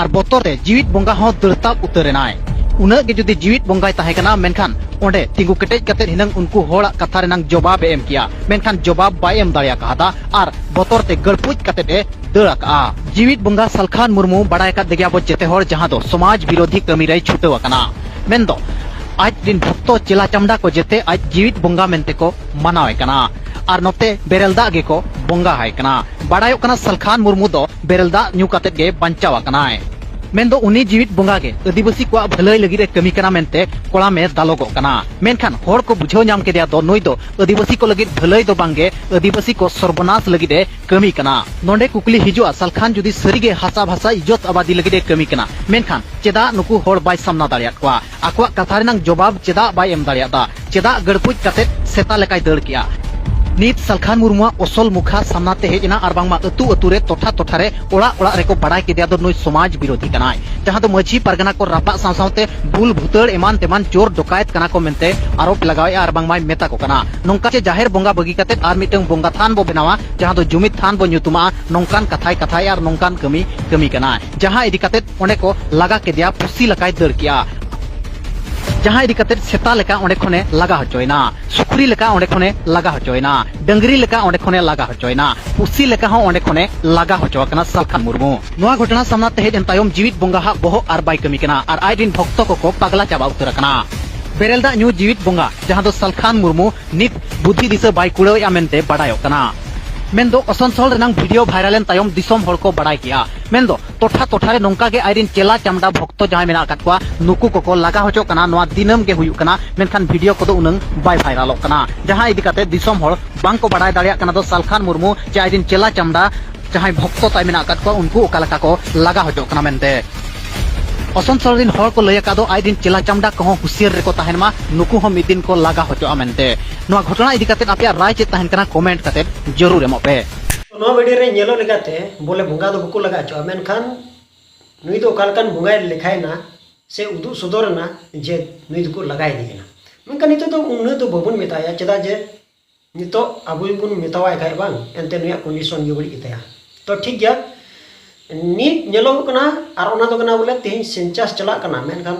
ᱟᱨ ᱵᱚᱛᱚᱨ ᱛᱮ ᱡᱤᱣᱤᱫ ᱵᱚᱸᱜᱟ ᱦᱚᱸ ᱫᱟᱹᱲ ᱛᱟᱵ ᱩᱛᱟᱹᱨ ᱮᱱᱟᱭ᱾ ᱩᱱᱟᱹᱜ ᱜᱮ ᱡᱩᱫᱤ ᱡᱤᱣᱤᱫ ᱵᱚᱸᱜᱟᱭ ᱛᱟᱦᱮᱸ ᱠᱟᱱᱟ, ᱢᱮᱱᱠᱷᱟᱱ ᱚᱸᱰᱮ ᱛᱤᱸᱜᱩ ᱠᱮᱴᱮᱡ ᱠᱟᱛᱮ ᱦᱤᱱᱟᱹᱝ ᱩᱱᱠᱩ ᱦᱚᱲᱟᱜ ᱠᱟᱛᱷᱟ ᱨᱮᱱᱟᱝ ᱡᱚᱵᱟᱵ ᱮ ᱮᱢ ᱠᱮᱭᱟ᱾ ᱢᱮᱱᱠᱷᱟᱱ ᱡᱚᱵᱟᱵ ᱵᱟᱭ ᱮᱢ ᱫᱟᱲᱮ ᱟᱠᱟᱫᱟ ᱟᱨ ᱵᱚᱛᱚᱨ ᱛᱮ ᱜᱟᱹᱲᱯᱩᱡ ᱠᱟᱛᱮ ᱮ ᱫᱟᱹᱲ ᱟᱠᱟᱜᱼᱟ᱾ ᱡᱤᱣᱤᱫ ᱵᱚᱸᱜᱟ ᱥᱟᱞᱠᱷᱟᱱ ᱢᱩᱨᱢᱩ ᱵᱟᱲᱟᱭ ᱟᱠᱟᱫ ᱜᱮᱭᱟ ᱵᱚ ᱡᱮᱛᱮ ᱦᱚᱲ, ᱡᱟᱦᱟᱸ ᱫᱚ ᱥᱚᱢᱟᱡᱽ ᱵᱤᱨᱳᱫᱷᱤ ᱠᱟᱹᱢᱤ ᱨᱮᱭ ᱪᱷᱩᱴᱟᱹᱣ ᱟᱠᱟᱱᱟ᱾ ᱢᱮᱱᱫᱚ ᱟᱡ ᱨᱤᱱ ᱵᱷᱚᱠᱛᱚ ᱪᱮᱞᱟ ᱪᱟᱢᱰᱟ ᱠᱚ ᱡᱮᱛᱮ ᱟᱡ ᱡᱤᱣᱤᱫ ᱵᱚᱸᱜᱟ ᱢᱮᱱᱛᱮ ᱠᱚ ᱢᱟᱱᱟᱣᱮ ᱠᱟᱱᱟ᱾ ᱟᱨ ᱱᱚᱛᱮ ᱵᱮᱨᱮᱞ ᱫᱟᱜ ᱜᱮᱠᱚ ᱵᱚᱸᱜᱟ ᱟᱭ ᱠᱟᱱᱟ᱾ ᱵᱟᱲᱟᱭᱚᱜ ᱠᱟᱱᱟ ᱥᱟᱞᱠᱷᱟᱱ ᱢᱩᱨᱢᱩ ᱫᱚ ᱵᱮᱨᱮᱞ ᱫᱟᱜ ᱧᱩ ᱠᱟᱛᱮ ᱜᱮ ᱵᱟᱧᱪᱟᱣ ᱟᱠᱟᱱᱟᱭ᱾ ᱢᱮᱱᱫᱚ ᱩᱱᱤ ᱡᱤᱣᱤᱫ ᱵᱚᱸᱜᱟ ᱜᱮ ᱟᱹᱫᱤᱵᱟᱹᱥᱤ ᱠᱚᱣᱟᱜ ᱵᱷᱟᱹᱞᱟᱹᱭ ᱞᱟᱹᱜᱤᱫ ᱮ ᱠᱟᱹᱢᱤ ᱠᱟᱱᱟ ᱢᱮᱱᱛᱮ ᱠᱚᱲᱟᱢ ᱮ ᱫᱟᱞᱚᱜᱚᱜ ᱠᱟᱱᱟ᱾ ᱢᱮᱱᱠᱷᱟᱱ ᱦᱚᱲ ᱠᱚ ᱵᱩᱡᱷᱟᱹᱣ ᱧᱟᱢ ᱠᱮᱫᱮᱭᱟ ᱫᱚ ᱱᱩᱭ ᱫᱚ ᱟᱹᱫᱤᱵᱟᱹᱥᱤ ᱠᱚ ᱞᱟᱹᱜᱤᱫ ᱵᱷᱟᱹᱞᱟᱹᱭ ᱫᱚ ᱵᱟᱝᱜᱮ, ᱟᱹᱫᱤᱵᱟᱹᱥᱤ ᱠᱚ ᱥᱚᱨᱵᱚᱱᱟᱥ ᱞᱟᱹᱜᱤᱫ ᱮ ᱠᱟᱹᱢᱤ ᱠᱟᱱᱟ᱾ ᱱᱚᱰᱮ ᱠᱩᱠᱞᱤ ᱦᱤᱡᱩᱜᱼᱟ, ᱥᱟᱞᱠᱷᱟᱱ ᱡᱩᱫᱤ ᱥᱟᱹᱨᱤᱜᱮ ᱦᱟᱥᱟ ᱵᱷᱟᱥᱟ ᱤᱡᱽᱡᱚᱛ ᱟᱵᱟᱫᱤ ᱞᱟᱹᱜᱤᱫ ᱮ ᱠᱟᱹᱢᱤ ᱠᱟᱱᱟ, ᱢᱮᱱᱠᱷᱟᱱ ᱪᱮᱫᱟᱜ ᱱᱩᱠᱩ ᱦᱚᱲ ᱵᱟᱭ ᱥᱟᱢᱱᱟ ᱫᱟᱲᱮᱭᱟᱫ ᱠᱚᱣᱟ? ᱟᱠᱚᱣᱟᱜ ᱠᱟᱛᱷᱟ ᱨᱮᱱᱟᱜ ᱡᱚᱵᱟᱵ ᱪᱮᱫᱟᱜ ᱵᱟᱭ ᱮᱢ ᱫᱟᱲᱮᱭᱟᱫᱟ? ᱪᱮᱫᱟᱜ ᱜᱟᱹᱲᱯᱩᱡ ᱠᱟᱛᱮ ᱥᱮᱛᱟ ᱞᱮᱠᱟᱭ ᱫᱟᱹᱲ ᱠᱮᱜᱼᱟ? ᱱᱤᱛ ᱥᱟᱞᱠᱷᱟᱱ ᱢᱩᱨᱢᱩᱣᱟᱜ ᱚᱥᱚᱞ ᱢᱩᱠᱷᱟ ᱥᱟᱢᱱᱟ ᱛᱮ ᱦᱮᱡ ᱮᱱᱟ ᱟᱨ ᱵᱟᱝᱢᱟ ᱟᱹᱛᱩ ᱟᱹᱛᱩ ᱨᱮ, ᱴᱚᱴᱷᱟ ᱴᱚᱴᱷᱟ ᱨᱮ, ᱚᱲᱟᱜ ᱚᱲᱟᱜ ᱨᱮᱠᱚ ᱵᱟᱲᱟᱭ ᱠᱮᱫᱮᱭᱟ ᱫᱚ ᱱᱩᱭ ᱥᱚᱢᱟᱡᱽ ᱵᱤᱨᱳᱫᱷᱤ ᱠᱟᱱᱟᱭ, ᱡᱟᱦᱟᱸ ᱫᱚ ᱢᱟᱹᱡᱷᱤ ᱯᱟᱨᱜᱟᱱᱟ ᱠᱚ ᱨᱟᱯᱟᱜ ᱥᱟᱶ ᱥᱟᱶᱛᱮ ᱵᱩᱞ ᱵᱷᱩᱛᱟᱹᱲ ᱮᱢᱟᱱ ᱛᱮᱢᱟᱱ ᱪᱳᱨ ᱰᱚᱠᱟᱭᱮᱛ ᱠᱟᱱᱟ ᱠᱚ ᱢᱮᱱᱛᱮ ᱟᱨᱚᱯ ᱞᱟᱜᱟᱣᱮᱫᱼᱟ ᱟᱨ ᱵᱟᱝᱢᱟᱭ ᱢᱮᱛᱟ ᱠᱚ ᱠᱟᱱᱟ ᱱᱚᱝᱠᱟ ᱡᱮ ᱡᱟᱦᱮᱨ ᱵᱚᱸᱜᱟ ᱵᱟᱹᱜᱤ ᱠᱟᱛᱮ ᱟᱨ ᱢᱤᱫᱴᱟᱝ ᱵᱚᱸᱜᱟ ᱛᱷᱟᱱ ᱵᱚ ᱵᱮᱱᱟᱣᱟ, ᱡᱟᱦᱟᱸ ᱫᱚ ᱡᱩᱢᱤᱫ ᱛᱷᱟᱱ ᱵᱚ ᱧᱩᱛᱩᱢᱟᱜᱼᱟ, ᱱᱚᱝᱠᱟᱱ ᱠᱟᱛᱷᱟᱭ ᱠᱟᱛᱷᱟᱭᱮᱫᱼᱟ ᱟᱨ ᱱᱚᱝᱠᱟᱱ ᱠᱟᱹᱢᱤ ᱠᱟᱹᱢᱤ ᱠᱟᱱᱟ, ᱡᱟᱦᱟᱸ ᱤᱫᱤ ᱠᱟᱛᱮ ᱚᱸᱰᱮ ᱠᱚ ᱞᱟᱜᱟ ᱠᱮᱫᱮᱭᱟ, ᱯᱩᱥᱤ ᱞᱮᱠᱟᱭ ᱫᱟᱹᱲ ᱠᱮᱜᱼᱟ᱾ ᱡᱟᱦᱟᱸ ᱤᱫᱤ ᱠᱟᱛᱮ ᱥᱮᱛᱟ ᱞᱮᱠᱟ ᱚᱸᱰᱮ ᱠᱷᱚᱱᱮ ᱞᱟᱜᱟ ᱦᱚᱪᱚᱭᱮᱱᱟ, ᱥᱩᱠᱨᱤ ᱞᱮᱠᱟ ᱚᱸᱰᱮ ᱠᱷᱚᱱᱮ ᱞᱟᱜᱟ ᱦᱚᱪᱚᱭᱮᱱᱟ, ᱰᱟᱹᱝᱨᱤ ᱞᱮᱠᱟ ᱚᱸᱰᱮ ᱠᱷᱚᱱᱮ ᱞᱟᱜᱟ ᱦᱚᱪᱚᱭᱮᱱᱟ, ᱯᱩᱥᱤ ᱞᱮᱠᱟ ᱦᱚᱸ ᱚᱸᱰᱮ ᱠᱷᱚᱱᱮ ᱞᱟᱜᱟ ᱦᱚᱪᱚ ᱟᱠᱟᱱᱟ ᱥᱟᱞᱠᱷᱟᱱ ᱢᱩᱨᱢᱩ᱾ ᱱᱚᱣᱟ ᱜᱷᱚᱴᱚᱱᱟ ᱥᱟᱢᱱᱟ ᱛᱮ ᱦᱮᱡ ᱮᱱ ᱛᱟᱭᱚᱢ ᱡᱤᱣᱤᱫ ᱵᱚᱸᱜᱟ ᱦᱟᱜ ᱵᱚᱦᱚᱜ ᱟᱨ ᱵᱟᱭ ᱠᱟᱹᱢᱤ ᱠᱟᱱᱟ ᱟᱨ ᱟᱡ ᱨᱤᱱ ᱵᱷᱚᱠᱛᱚ ᱠᱚᱠᱚ ᱯᱟᱜᱽᱞᱟ ᱪᱟᱵᱟ ᱩᱛᱟᱹᱨ ᱟᱠᱟᱱᱟ᱾ ᱵᱮᱨᱮᱞ ᱫᱟᱜ ᱧᱩ ᱡᱤᱣᱤᱫ ᱵᱚᱸᱜᱟ, ᱡᱟᱦᱟᱸ ᱫᱚ ᱥᱟᱞᱠᱷᱟᱱ ᱢᱩᱨᱢᱩ ᱱᱤᱛ ᱵᱩᱫᱷᱤ ᱫᱤᱥᱟᱹ ᱵᱟᱭ ᱠᱩᱲᱟᱹᱣᱮᱫᱼᱟ ᱢᱮᱱᱛᱮ ᱵᱟᱰᱟᱭᱚᱜ ᱠᱟᱱᱟ᱾ ᱢᱮᱱᱫᱚ ᱟᱥᱟᱱᱥᱳᱞ ᱨᱮᱱᱟᱝ ᱵᱷᱤᱰᱤᱭᱳ ᱵᱷᱟᱭᱨᱟᱞ ᱮᱱ ᱛᱟᱭᱚᱢ ᱫᱤᱥᱚᱢ ᱦᱚᱲ ᱠᱚ ᱵᱟᱰᱟᱭ ᱠᱮᱜᱼᱟ᱾ ᱢᱮᱱᱫᱚ ᱴᱚᱴᱷᱟ ᱴᱚᱴᱷᱟ ᱨᱮ ᱱᱚᱝᱠᱟ ᱜᱮ ᱟᱡᱨᱤᱱ ᱪᱮᱞᱟ ᱪᱟᱢᱰᱟ ᱵᱷᱚᱠᱛᱚ ᱡᱟᱦᱟᱸᱭ ᱢᱮᱱᱟᱜ ᱟᱠᱟᱫ ᱠᱚᱣᱟ, ᱱᱩᱠᱩ ᱠᱚᱠᱚ ᱞᱟᱜᱟ ᱦᱚᱪᱚᱜ ᱠᱟᱱᱟ᱾ ᱱᱚᱣᱟ ᱫᱤᱱᱟᱹᱢ ᱜᱮ ᱦᱩᱭᱩᱜ ᱠᱟᱱᱟ, ᱢᱮᱱᱠᱷᱟᱱ ᱵᱷᱤᱰᱤᱭᱳ ᱠᱚᱫᱚ ᱩᱱᱟᱹᱝ ᱵᱟᱭ ᱵᱷᱟᱭᱨᱟᱞᱚᱜ ᱠᱟᱱᱟ, ᱡᱟᱦᱟᱸ ᱤᱫᱤ ᱠᱟᱛᱮ ᱫᱤᱥᱚᱢ ᱦᱚᱲ ᱵᱟᱝ ᱠᱚ ᱵᱟᱰᱟᱭ ᱫᱟᱲᱮᱭᱟᱜ ᱠᱟᱱᱟ ᱫᱚ ᱥᱟᱞᱠᱷᱟᱱ ᱢᱩᱨᱢᱩ ᱪᱮ ᱟᱡᱨᱤᱱ ᱪᱮᱞᱟ ᱪᱟᱢᱰᱟ ᱡᱟᱦᱟᱸᱭ ᱵᱷᱚᱠᱛᱚ ᱛᱟᱭ ᱢᱮᱱᱟᱜ ᱟᱠᱟᱫ ᱠᱚᱣᱟ, ᱩᱱᱠᱩ ᱚᱠᱟ ᱞᱮᱠᱟ ᱠᱚ ᱞᱟᱜᱟ ᱦᱚᱪᱚᱜ ᱠᱟᱱᱟ ᱢᱮᱱᱛᱮ᱾ ᱟᱥᱟᱱᱥᱳᱞ ᱨᱤᱱ ᱦᱚᱲ ᱠᱚ ᱞᱟᱹᱭ ᱟᱠᱟᱫ ᱫᱚ ᱟᱡᱨᱤᱱ ᱪᱮᱞᱟ ᱪᱟᱢᱰᱟ ᱠᱚᱦᱚᱸ ᱦᱩᱥᱤᱭᱟᱹᱨ ᱨᱮᱠᱚ ᱛᱟᱦᱮᱱ ᱢᱟ, ᱱᱩᱠᱩ ᱦᱚᱸ ᱢᱤᱫ ᱫᱤᱱ ᱠᱚ ᱞᱟᱜᱟ ᱦᱚᱪᱚᱜᱼᱟ ᱢᱮᱱᱛᱮ᱾ ᱱᱚᱣᱟ ᱜᱷᱚᱴᱚᱱᱟ ᱤᱫᱤ ᱠᱟᱛᱮ ᱟᱯᱮᱭᱟᱜ ᱨᱟᱭ ᱪᱮᱫ ᱛᱟᱦᱮᱱ ᱠᱟᱱᱟ, ᱠᱚᱢᱮᱱᱴ ᱠᱟᱛᱮ ᱡᱟᱹᱨᱩᱲ ᱮᱢᱚᱜ ᱯᱮ᱾ ᱱᱚᱣᱟ ᱵᱷᱤᱰᱤᱭᱳ ᱨᱮ ᱧᱮᱞᱚᱜ ᱞᱮᱠᱟᱛᱮ ᱵᱚᱞᱮ ᱵᱚᱸᱜᱟ ᱫᱚ ᱵᱟᱠᱚ ᱞᱟᱜᱟ ᱦᱚᱪᱚᱜᱼᱟ, ᱢᱮᱱᱠᱷᱟᱱ ᱱᱩᱭ ᱫᱚ ᱚᱠᱟ ᱞᱮᱠᱟᱱ ᱵᱚᱸᱜᱟᱭ ᱞᱮᱠᱷᱟᱭᱮᱱᱟ ᱥᱮ ᱩᱫᱩᱜ ᱥᱚᱫᱚᱨᱮᱱᱟ ᱡᱮ ᱱᱩᱭ ᱫᱚᱠᱚ ᱞᱟᱜᱟᱭᱮᱫᱮ ᱠᱟᱱᱟ, ᱢᱮᱱᱠᱷᱟᱱ ᱱᱤᱛᱚᱜ ᱫᱚ ᱩᱱᱟᱹᱜ ᱫᱚ ᱵᱟᱵᱚᱱ ᱢᱮᱛᱟᱭᱟ, ᱪᱮᱫᱟᱜ ᱡᱮ ᱱᱤᱛᱚᱜ ᱟᱵᱚ ᱜᱮᱵᱚᱱ ᱢᱮᱛᱟᱣᱟᱭ ᱠᱷᱟᱡ ᱵᱟᱝ, ᱮᱱᱛᱮ ᱱᱩᱭᱟᱜ ᱠᱚᱱᱰᱤᱥᱚᱱ ᱜᱮ ᱵᱟᱹᱲᱤᱡ ᱜᱮᱛᱟᱭᱟ᱾ ᱛᱚ ᱴᱷᱤᱠ ᱜᱮᱭᱟ, ᱱᱤᱛ ᱧᱮᱞᱚᱜᱚᱜ ᱠᱟᱱᱟ ᱟᱨ ᱚᱱᱟ ᱫᱚ ᱠᱟᱱᱟ ᱵᱚᱞᱮ ᱛᱮᱦᱮᱧ ᱥᱮᱱᱥᱟᱥ ᱪᱟᱞᱟᱜ ᱠᱟᱱᱟ, ᱢᱮᱱᱠᱷᱟᱱ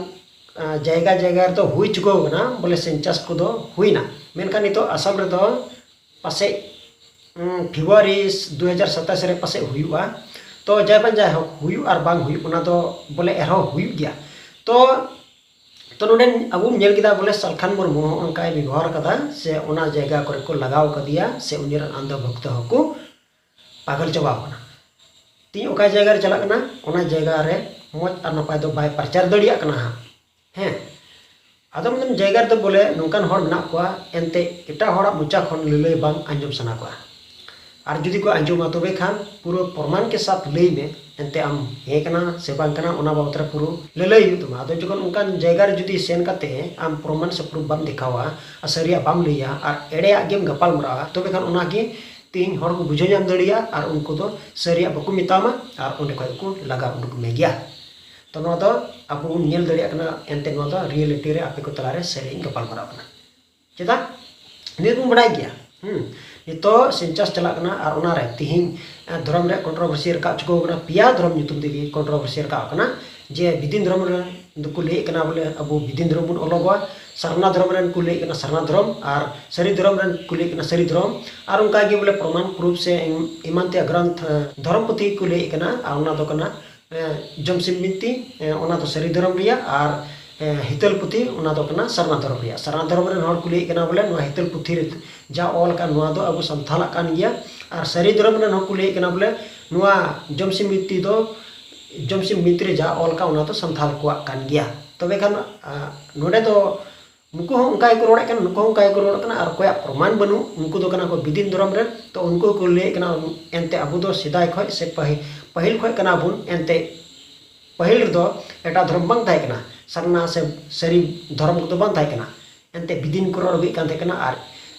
ᱟᱸ, ᱡᱟᱭᱜᱟ ᱡᱟᱭᱜᱟ ᱨᱮᱫᱚ ᱦᱩᱭ ᱪᱩᱠᱟᱹᱣ ᱠᱟᱱᱟ, ᱵᱚᱞᱮ ᱥᱮᱱᱥᱟᱥ ᱠᱚᱫᱚ ᱦᱩᱭᱱᱟ, ᱢᱮᱱᱠᱷᱟᱱ ᱱᱤᱛᱚᱜ ᱟᱥᱟᱢ ᱨᱮᱫᱚ ᱯᱟᱥᱮᱡ ᱩᱸ, ᱯᱷᱮᱵᱽᱨᱩᱣᱟᱨᱤ ᱫᱩ ᱦᱟᱡᱟᱨ ᱥᱟᱛᱟᱥ ᱨᱮ ᱯᱟᱥᱮᱡ ᱦᱩᱭᱩᱜᱼᱟ᱾ ᱛᱚ ᱡᱟᱭ ᱵᱟᱝ ᱡᱟᱭᱦᱳᱠ, ᱦᱩᱭᱩᱜ ᱟᱨ ᱵᱟᱝ ᱦᱩᱭᱩᱜ, ᱚᱱᱟ ᱫᱚ ᱵᱚᱞᱮ ᱮᱱᱨᱮᱦᱚᱸ ᱦᱩᱭᱩᱜ ᱜᱮᱭᱟ᱾ ᱛᱚ ᱛᱚ ᱱᱚᱰᱮ ᱟᱵᱚ ᱧᱮᱞ ᱠᱮᱫᱟ ᱵᱚᱞᱮ ᱥᱟᱞᱠᱷᱟᱱ ᱢᱩᱨᱢᱩ ᱦᱚᱸ ᱚᱱᱠᱟᱭ ᱵᱮᱵᱚᱦᱟᱨ ᱠᱟᱫᱟ ᱥᱮ ᱚᱱᱟ ᱡᱟᱭᱜᱟ ᱠᱚᱨᱮ ᱠᱚ ᱞᱟᱜᱟᱣ ᱠᱟᱫᱮᱭᱟ ᱥᱮ ᱩᱱᱤ ᱨᱮᱱ ᱟᱱᱫᱷᱟ ᱵᱷᱚᱠᱛᱚ ᱦᱚᱸᱠᱚ ᱯᱟᱜᱚᱞ ᱪᱟᱵᱟᱣ ᱠᱟᱱᱟ᱾ ᱛᱤᱦᱤᱧ ᱚᱠᱟ ᱡᱟᱭᱜᱟ ᱨᱮ ᱪᱟᱞᱟᱜ ᱠᱟᱱᱟ, ᱚᱱᱟ ᱡᱟᱭᱜᱟ ᱨᱮ ᱢᱚᱡᱽ ᱟᱨ ᱱᱟᱯᱟᱭ ᱫᱚ ᱵᱟᱭ ᱯᱨᱚᱪᱟᱨ ᱫᱟᱲᱮᱭᱟᱜ ᱠᱟᱱᱟ ᱦᱟᱸᱜ᱾ ᱦᱮᱸ, ᱟᱫᱚᱢ ᱟᱫᱚᱢ ᱡᱟᱭᱜᱟ ᱨᱮᱫᱚ ᱵᱚᱞᱮ ᱱᱚᱝᱠᱟᱱ ᱦᱚᱲ ᱢᱮᱱᱟᱜ ᱠᱚᱣᱟ, ᱮᱱᱛᱮ ᱮᱴᱟᱜ ᱦᱚᱲᱟᱜ ᱢᱚᱪᱟ ᱠᱷᱚᱱ ᱞᱟᱹᱞᱟᱹᱭ ᱵᱟᱝ ᱟᱸᱡᱚᱢ ᱥᱟᱱᱟ ᱠᱚᱣᱟ᱾ ᱟᱨ ᱡᱩᱫᱤ ᱠᱚ ᱟᱸᱡᱚᱢᱟ, ᱛᱚᱵᱮ ᱠᱷᱟᱱ ᱯᱩᱨᱟᱹ ᱯᱨᱚᱢᱟᱱ ᱠᱮ ᱥᱟᱛ ᱞᱟᱹᱭ ᱢᱮ, ᱮᱱᱛᱮ ᱟᱢ ᱦᱮᱸ ᱠᱟᱱᱟ ᱥᱮ ᱵᱟᱝ ᱠᱟᱱᱟ, ᱚᱱᱟ ᱵᱟᱵᱚᱛ ᱨᱮ ᱯᱩᱨᱟᱹ ᱞᱟᱹᱞᱟᱹᱭ ᱦᱩᱭᱩᱜ ᱛᱟᱢᱟ᱾ ᱟᱫᱚ ᱡᱚᱠᱷᱚᱱ ᱚᱱᱠᱟᱱ ᱡᱟᱭᱜᱟ ᱨᱮ ᱡᱩᱫᱤ ᱥᱮᱱ ᱠᱟᱛᱮ ᱟᱢ ᱯᱨᱚᱢᱟᱱ ᱥᱮ ᱯᱨᱩᱯ ᱵᱟᱢ ᱫᱮᱠᱷᱟᱣᱟ ᱟᱨ ᱥᱟᱹᱨᱤᱭᱟᱜ ᱵᱟᱢ ᱞᱟᱹᱭᱟ ᱟᱨ ᱮᱲᱮᱭᱟᱜ ᱜᱮᱢ ᱜᱟᱯᱟᱞ ᱢᱟᱨᱟᱣᱟ, ᱛᱚᱵᱮ ᱠᱷᱟᱱ ᱚᱱᱟ ᱜᱮ ᱛᱮᱦᱮᱧ ᱦᱚᱲ ᱠᱚ ᱵᱩᱡᱷᱟᱹᱣ ᱧᱟᱢ ᱫᱟᱲᱮᱭᱟᱜᱼᱟ ᱟᱨ ᱩᱱᱠᱩ ᱫᱚ ᱥᱟᱹᱨᱤᱭᱟᱜ ᱵᱟᱠᱚ ᱢᱮᱛᱟᱢᱟ ᱟᱨ ᱚᱸᱰᱮ ᱠᱷᱚᱡ ᱠᱚ ᱞᱟᱜᱟ ᱩᱰᱩᱠ ᱢᱮ ᱜᱮᱭᱟ᱾ ᱛᱚ ᱱᱚᱣᱟ ᱫᱚ ᱟᱵᱚ ᱵᱚᱱ ᱧᱮᱞ ᱫᱟᱲᱮᱭᱟᱜ ᱠᱟᱱᱟ, ᱮᱱᱛᱮ ᱱᱚᱣᱟ ᱫᱚ ᱨᱤᱭᱮᱞᱤᱴᱤ ᱨᱮ ᱟᱯᱮ ᱠᱚ ᱛᱟᱞᱟᱨᱮ ᱥᱟᱹᱨᱤᱧ ᱜᱟᱯᱟᱞ ᱢᱟᱨᱟᱣ ᱠᱟᱱᱟ᱾ ᱪᱮᱫᱟᱜ? ᱱᱤᱭᱟᱹ ᱵᱚᱱ ᱵᱟᱲᱟᱭ ᱜᱮᱭᱟ᱾ ᱦᱩᱸ᱾ ᱱᱤᱛᱚᱜ ᱥᱮᱱᱥᱟᱥ ᱪᱟᱞᱟᱜ ᱠᱟᱱᱟ ᱟᱨ ᱚᱱᱟᱨᱮ ᱛᱤᱦᱤᱧ, ᱮ, ᱫᱷᱚᱨᱚᱢ ᱨᱮᱭᱟᱜ ᱠᱚᱱᱴᱨᱳᱵᱷᱟᱨᱥᱤ ᱨᱟᱠᱟᱵ ᱪᱩᱠᱟᱹᱣ ᱠᱟᱱᱟ, ᱯᱮᱭᱟ ᱫᱷᱚᱨᱚᱢ ᱧᱩᱛᱩᱢ ᱛᱮᱜᱮ ᱠᱚᱱᱴᱨᱳᱵᱷᱟᱨᱥᱤ ᱨᱟᱠᱟᱵ ᱠᱟᱱᱟ ᱡᱮ ᱵᱤᱫᱤᱱ ᱫᱷᱚᱨᱚᱢ ᱨᱮ ᱫᱚᱠᱚ ᱞᱟᱹᱭᱮᱫ ᱠᱟᱱᱟ ᱵᱚᱞᱮ ᱟᱵᱚ ᱵᱤᱫᱤᱱ ᱫᱷᱚᱨᱚᱢ ᱵᱚᱱ ᱚᱞᱚᱜᱚᱜᱼᱟ, ᱥᱟᱨᱱᱟ ᱫᱷᱚᱨᱚᱢ ᱨᱮᱱ ᱠᱚ ᱞᱟᱹᱭᱮᱫ ᱠᱟᱱᱟ ᱥᱟᱨᱱᱟ ᱫᱷᱚᱨᱚᱢ, ᱟᱨ ᱥᱟᱹᱨᱤ ᱫᱷᱚᱨᱚᱢ ᱨᱮᱱ ᱠᱚ ᱞᱟᱹᱭᱮᱫ ᱠᱟᱱᱟ ᱥᱟᱹᱨᱤ ᱫᱷᱚᱨᱚᱢ᱾ ᱟᱨ ᱚᱱᱠᱟ ᱜᱮ ᱵᱚᱞᱮ ᱯᱨᱚᱢᱟᱱ ᱯᱨᱩᱯ ᱥᱮ ᱮᱢ-, ᱮᱢᱟᱱ ᱛᱮᱭᱟᱜ ᱜᱨᱚᱱᱛᱷ, ᱫᱷᱚᱨᱚᱢ ᱯᱩᱛᱷᱤ ᱠᱚ ᱞᱟᱹᱭᱮᱫ ᱠᱟᱱᱟ, ᱟᱨ ᱚᱱᱟ ᱫᱚ ᱠᱟᱱᱟ ᱮ, ᱡᱚᱢᱥᱤᱢ ᱵᱤᱱᱛᱤ, ᱮ, ᱚᱱᱟ ᱫᱚ ᱥᱟᱹᱨᱤ ᱫᱷᱚᱨᱚᱢ ᱨᱮᱭᱟᱜ, ᱟᱨ, ᱮ, ᱦᱤᱛᱟᱹᱞ ᱯᱩᱛᱷᱤ, ᱚᱱᱟ ᱫᱚ ᱠᱟᱱᱟ ᱥᱟᱨᱱᱟ ᱫᱷᱚᱨᱚᱢ ᱨᱮᱭᱟᱜ᱾ ᱥᱟᱨᱱᱟ ᱫᱷᱚᱨᱚᱢ ᱨᱮᱱ ᱦᱚᱲ ᱠᱚ ᱞᱟᱹᱭᱮᱫ ᱠᱟᱱᱟ ᱵᱚᱞᱮ ᱱᱚᱣᱟ ᱦᱤᱛᱟᱹᱞ ᱯᱩᱛᱷᱤ ᱨᱮ ᱡᱟ ᱚᱞ ᱟᱠᱟᱱ ᱱᱚᱣᱟ ᱫᱚ ᱟᱵᱚ ᱥᱟᱱᱛᱷᱟᱞᱟᱜ ᱠᱟᱱ ᱜᱮᱭᱟ, ᱟᱨ ᱥᱟᱹᱨᱤ ᱫᱷᱚᱨᱚᱢ ᱨᱮᱱ ᱦᱚᱲ ᱠᱚ ᱞᱟᱹᱭᱮᱫ ᱠᱟᱱᱟ ᱵᱚᱞᱮ ᱱᱚᱣᱟ ᱡᱚᱢᱥᱤᱢ ᱵᱤᱱᱛᱤ ᱫᱚ, ᱡᱚᱢᱥᱤᱢ ᱵᱤᱱᱛᱤ ᱨᱮ ᱡᱟ ᱚᱞ ᱟᱠᱟᱱ ᱚᱱᱟ ᱫᱚ ᱥᱟᱱᱛᱷᱟᱞ ᱠᱚᱣᱟᱜ ᱠᱟᱱ ᱜᱮᱭᱟ᱾ ᱛᱚᱵᱮ ᱠᱷᱟᱱ, ᱟ, ᱱᱚᱰᱮ ᱫᱚ ᱱᱩᱠᱩ ᱦᱚᱸ ᱚᱱᱠᱟ ᱜᱮᱠᱚ ᱨᱚᱲᱮᱫ ᱠᱟᱱᱟ, ᱱᱩᱠᱩ ᱦᱚᱸ ᱚᱱᱠᱟ ᱜᱮᱠᱚ ᱨᱚᱲᱮᱫ ᱠᱟᱱᱟ, ᱟᱨ ᱚᱠᱚᱭᱟᱜ ᱯᱨᱚᱢᱟᱱ ᱵᱟᱹᱱᱩᱜ, ᱩᱱᱠᱩ ᱫᱚ ᱠᱟᱱᱟ ᱠᱚ ᱵᱤᱫᱤᱱ ᱫᱷᱚᱨᱚᱢ ᱨᱮᱱ᱾ ᱛᱚ ᱩᱱᱠᱩ ᱦᱚᱸᱠᱚ ᱞᱟᱹᱭᱮᱫ ᱠᱟᱱᱟ, ᱮᱱᱛᱮ ᱟᱵᱚ ᱫᱚ ᱥᱮᱫᱟᱭ ᱠᱷᱚᱱ ᱥᱮ ᱯᱟᱹᱦᱤ-, ᱯᱟᱹᱦᱤᱞ ᱠᱷᱚᱱ ᱠᱟᱱᱟ ᱵᱚᱱ, ᱮᱱᱛᱮ ᱯᱟᱹᱦᱤᱞ ᱨᱮᱫᱚ ᱮᱴᱟᱜ ᱫᱷᱚᱨᱚᱢ ᱵᱟᱝ ᱛᱟᱦᱮᱸ ᱠᱟᱱᱟ, ᱥᱟᱨᱱᱟ ᱥᱮ ᱥᱟᱹᱨᱤ ᱫᱷᱚᱨᱚᱢ ᱠᱚᱫᱚ ᱵᱟᱝ ᱛᱟᱦᱮᱸ ᱠᱟᱱᱟ᱾ ᱮᱱᱛᱮ ᱵᱤᱫᱤᱱ ᱠᱚ ᱨᱚᱲ ᱟᱹᱜᱩᱭᱮᱫ ᱠᱟᱱ ᱛᱟᱦᱮᱸ ᱠᱟᱱᱟ, ᱟᱨ,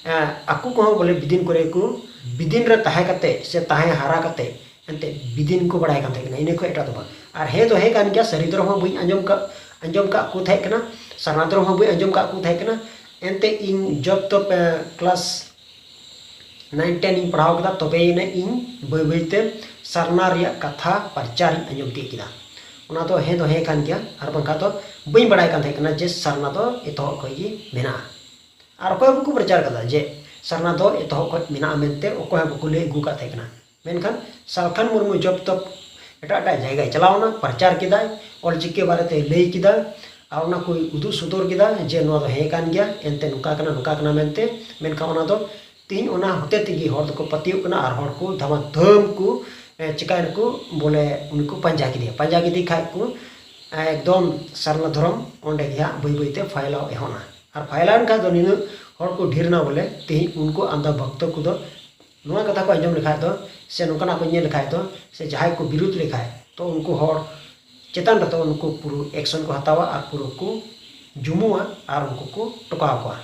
ᱮ, ᱟᱠᱚ ᱠᱚᱦᱚᱸ ᱵᱚᱞᱮ ᱵᱤᱫᱤᱱ ᱠᱚᱨᱮ ᱠᱚ, ᱵᱤᱫᱤᱱ ᱨᱮ ᱛᱟᱦᱮᱸ ᱠᱟᱛᱮ ᱥᱮ ᱛᱟᱦᱮᱸ ᱦᱟᱨᱟ ᱠᱟᱛᱮ ᱮᱱᱛᱮ ᱵᱤᱫᱤᱱ ᱠᱚ ᱵᱟᱲᱟᱭ ᱠᱟᱱ ᱛᱟᱦᱮᱸ ᱠᱟᱱᱟ, ᱤᱱᱟᱹ ᱠᱷᱚᱱ ᱮᱴᱟᱜ ᱫᱚ ᱵᱟᱝ᱾ ᱟᱨ ᱦᱮᱸ ᱫᱚ ᱦᱮᱸ ᱠᱟᱱ ᱜᱮᱭᱟ, ᱥᱟᱹᱨᱤ ᱫᱷᱚᱨᱚᱢ ᱦᱚᱸ ᱵᱟᱹᱧ ᱟᱸᱡᱚᱢ ᱠᱟᱜ, ᱟᱸᱡᱚᱢ ᱠᱟᱜ ᱠᱚ ᱛᱟᱦᱮᱸ ᱠᱟᱱᱟ, ᱥᱟᱨᱱᱟ ᱫᱷᱚᱨᱚᱢ ᱦᱚᱸ ᱵᱟᱹᱧ ᱟᱸᱡᱚᱢ ᱠᱟᱜ ᱠᱚ ᱛᱟᱦᱮᱸ ᱠᱟᱱᱟ᱾ ᱮᱱᱛᱮ ᱤᱧ ᱡᱚᱵ ᱛᱚ, ᱮ, ᱠᱞᱟᱥ ᱱᱟᱭᱤᱱ ᱴᱮᱱ ᱤᱧ ᱯᱟᱲᱦᱟᱣ ᱠᱮᱫᱟ, ᱛᱚᱵᱮ ᱟᱹᱱᱤᱡ ᱤᱧ ᱵᱟᱹᱭ ᱵᱟᱹᱭ ᱛᱮ ᱥᱟᱨᱱᱟ ᱨᱮᱭᱟᱜ ᱠᱟᱛᱷᱟ ᱯᱨᱚᱪᱟᱨ ᱤᱧ ᱟᱸᱡᱚᱢ ᱛᱤᱭᱳᱜ ᱠᱮᱫᱟ᱾ ᱚᱱᱟ ᱫᱚ ᱦᱮᱸ ᱫᱚ ᱦᱮᱸ ᱠᱟᱱ ᱜᱮᱭᱟ, ᱟᱨ ᱵᱟᱝᱠᱷᱟᱱ ᱫᱚ ᱵᱟᱹᱧ ᱵᱟᱲᱟᱭ ᱠᱟᱱ ᱛᱟᱦᱮᱸ ᱠᱟᱱᱟ ᱡᱮ ᱥᱟᱨᱱᱟ ᱫᱚ ᱮᱛᱚᱦᱚᱵ ᱠᱷᱚᱱ ᱜᱮ ᱢᱮᱱᱟᱜᱼᱟ᱾ ᱟᱨ ᱚᱠᱚᱭ ᱦᱚᱸ ᱵᱟᱠᱚ ᱯᱨᱚᱪᱟᱨ ᱠᱟᱫᱟ ᱡᱮ ᱥᱟᱨᱱᱟ ᱫᱚ ᱮᱛᱚᱦᱚᱵ ᱠᱷᱚᱱ ᱢᱮᱱᱟᱜᱼᱟ ᱢᱮᱱᱛᱮ, ᱚᱠᱚᱭ ᱦᱚᱸ ᱵᱟᱠᱚ ᱞᱟᱹᱭ ᱟᱹᱜᱩ ᱠᱟᱫ ᱛᱟᱦᱮᱸ ᱠᱟᱱᱟ᱾ ᱢᱮᱱᱠᱷᱟᱱ ᱥᱟᱞᱠᱷᱟᱱ ᱢᱩᱨᱢᱩ ᱡᱚᱵ ᱛᱚᱵ ᱮᱴᱟᱜ ᱮᱴᱟᱜ ᱡᱟᱭᱜᱟᱭ ᱪᱟᱞᱟᱣ ᱮᱱᱟ, ᱯᱨᱚᱪᱟᱨ ᱠᱮᱫᱟᱭ, ᱚᱞᱪᱤᱠᱤ ᱵᱟᱨᱮᱛᱮᱭ ᱞᱟᱹᱭ ᱠᱮᱫᱟ, ᱟᱨ ᱚᱱᱟ ᱠᱚᱭ ᱩᱫᱩᱜ ᱥᱚᱫᱚᱨ ᱠᱮᱫᱟ ᱡᱮ ᱱᱚᱣᱟ ᱫᱚ ᱦᱮᱸ ᱠᱟᱱ ᱜᱮᱭᱟ, ᱮᱱᱛᱮ ᱱᱚᱝᱠᱟ ᱠᱟᱱᱟ, ᱱᱚᱝᱠᱟ ᱠᱟᱱᱟ ᱢᱮᱱᱛᱮ᱾ ᱢᱮᱱᱠᱷᱟᱱ ᱚᱱᱟ ᱫᱚ ᱛᱮᱦᱮᱧ ᱚᱱᱟ ᱦᱚᱛᱮ ᱛᱮᱜᱮ ᱦᱚᱲ ᱫᱚᱠᱚ ᱯᱟᱹᱛᱭᱟᱹᱜ ᱠᱟᱱᱟ, ᱟᱨ ᱦᱚᱲ ᱠᱚ ᱫᱷᱟᱢᱟ ᱫᱷᱟᱹᱢ ᱠᱚ, ᱮ, ᱪᱤᱠᱟᱭᱱᱟᱠᱚ, ᱵᱚᱞᱮ ᱩᱱᱤ ᱠᱚ ᱯᱟᱸᱡᱟ ᱠᱮᱫᱮᱭᱟ᱾ ᱯᱟᱸᱡᱟ ᱠᱮᱫᱮ ᱠᱷᱟᱡ ᱠᱚ, ᱮ, ᱮᱠᱫᱚᱢ ᱥᱟᱨᱱᱟ ᱫᱷᱚᱨᱚᱢ ᱚᱸᱰᱮ ᱜᱮ ᱦᱟᱸᱜ ᱵᱟᱹᱭ ᱵᱟᱹᱭ ᱛᱮ ᱯᱷᱟᱭᱞᱟᱣ ᱮᱦᱚᱵ ᱮᱱᱟ᱾ ᱟᱨ ᱯᱷᱟᱭᱞᱟᱣ ᱮᱱ ᱠᱷᱟᱡ ᱫᱚ ᱱᱤᱱᱟᱹᱜ ᱦᱚᱲ ᱠᱚ ᱰᱷᱮᱨ ᱮᱱᱟ ᱵᱚᱞᱮ, ᱛᱮᱦᱮᱧ ᱩᱱᱠᱩ ᱟᱱᱫᱷᱟ ᱵᱷᱚᱠᱛᱚ ᱠᱚᱫᱚ ᱱᱚᱣᱟ ᱠᱟᱛᱷᱟ ᱠᱚ ᱟᱸᱡᱚᱢ ᱞᱮᱠᱷᱟᱡ ᱫᱚ, ᱥᱮ ᱱᱚᱝᱠᱟᱱᱟᱜ ᱠᱚ ᱧᱮᱞ ᱞᱮᱠᱷᱟᱡ ᱫᱚ, ᱥᱮ ᱡᱟᱦᱟᱸᱭ ᱠᱚ ᱵᱤᱨᱩᱫᱷ ᱞᱮᱠᱷᱟᱡ, ᱛᱚ ᱩᱱᱠᱩ ᱦᱚᱲ ᱪᱮᱛᱟᱱ ᱨᱮᱫᱚ ᱩᱱᱠᱩ ᱯᱩᱨᱟᱹ ᱮᱠᱥᱚᱱ ᱠᱚ ᱦᱟᱛᱟᱣᱟ ᱟᱨ ᱯᱩᱨᱟᱹ ᱠᱚ ᱡᱩᱢᱩᱜᱼᱟ ᱟᱨ ᱩᱱᱠᱩ ᱠᱚ ᱴᱚᱠᱟᱣ ᱠᱚᱣᱟ᱾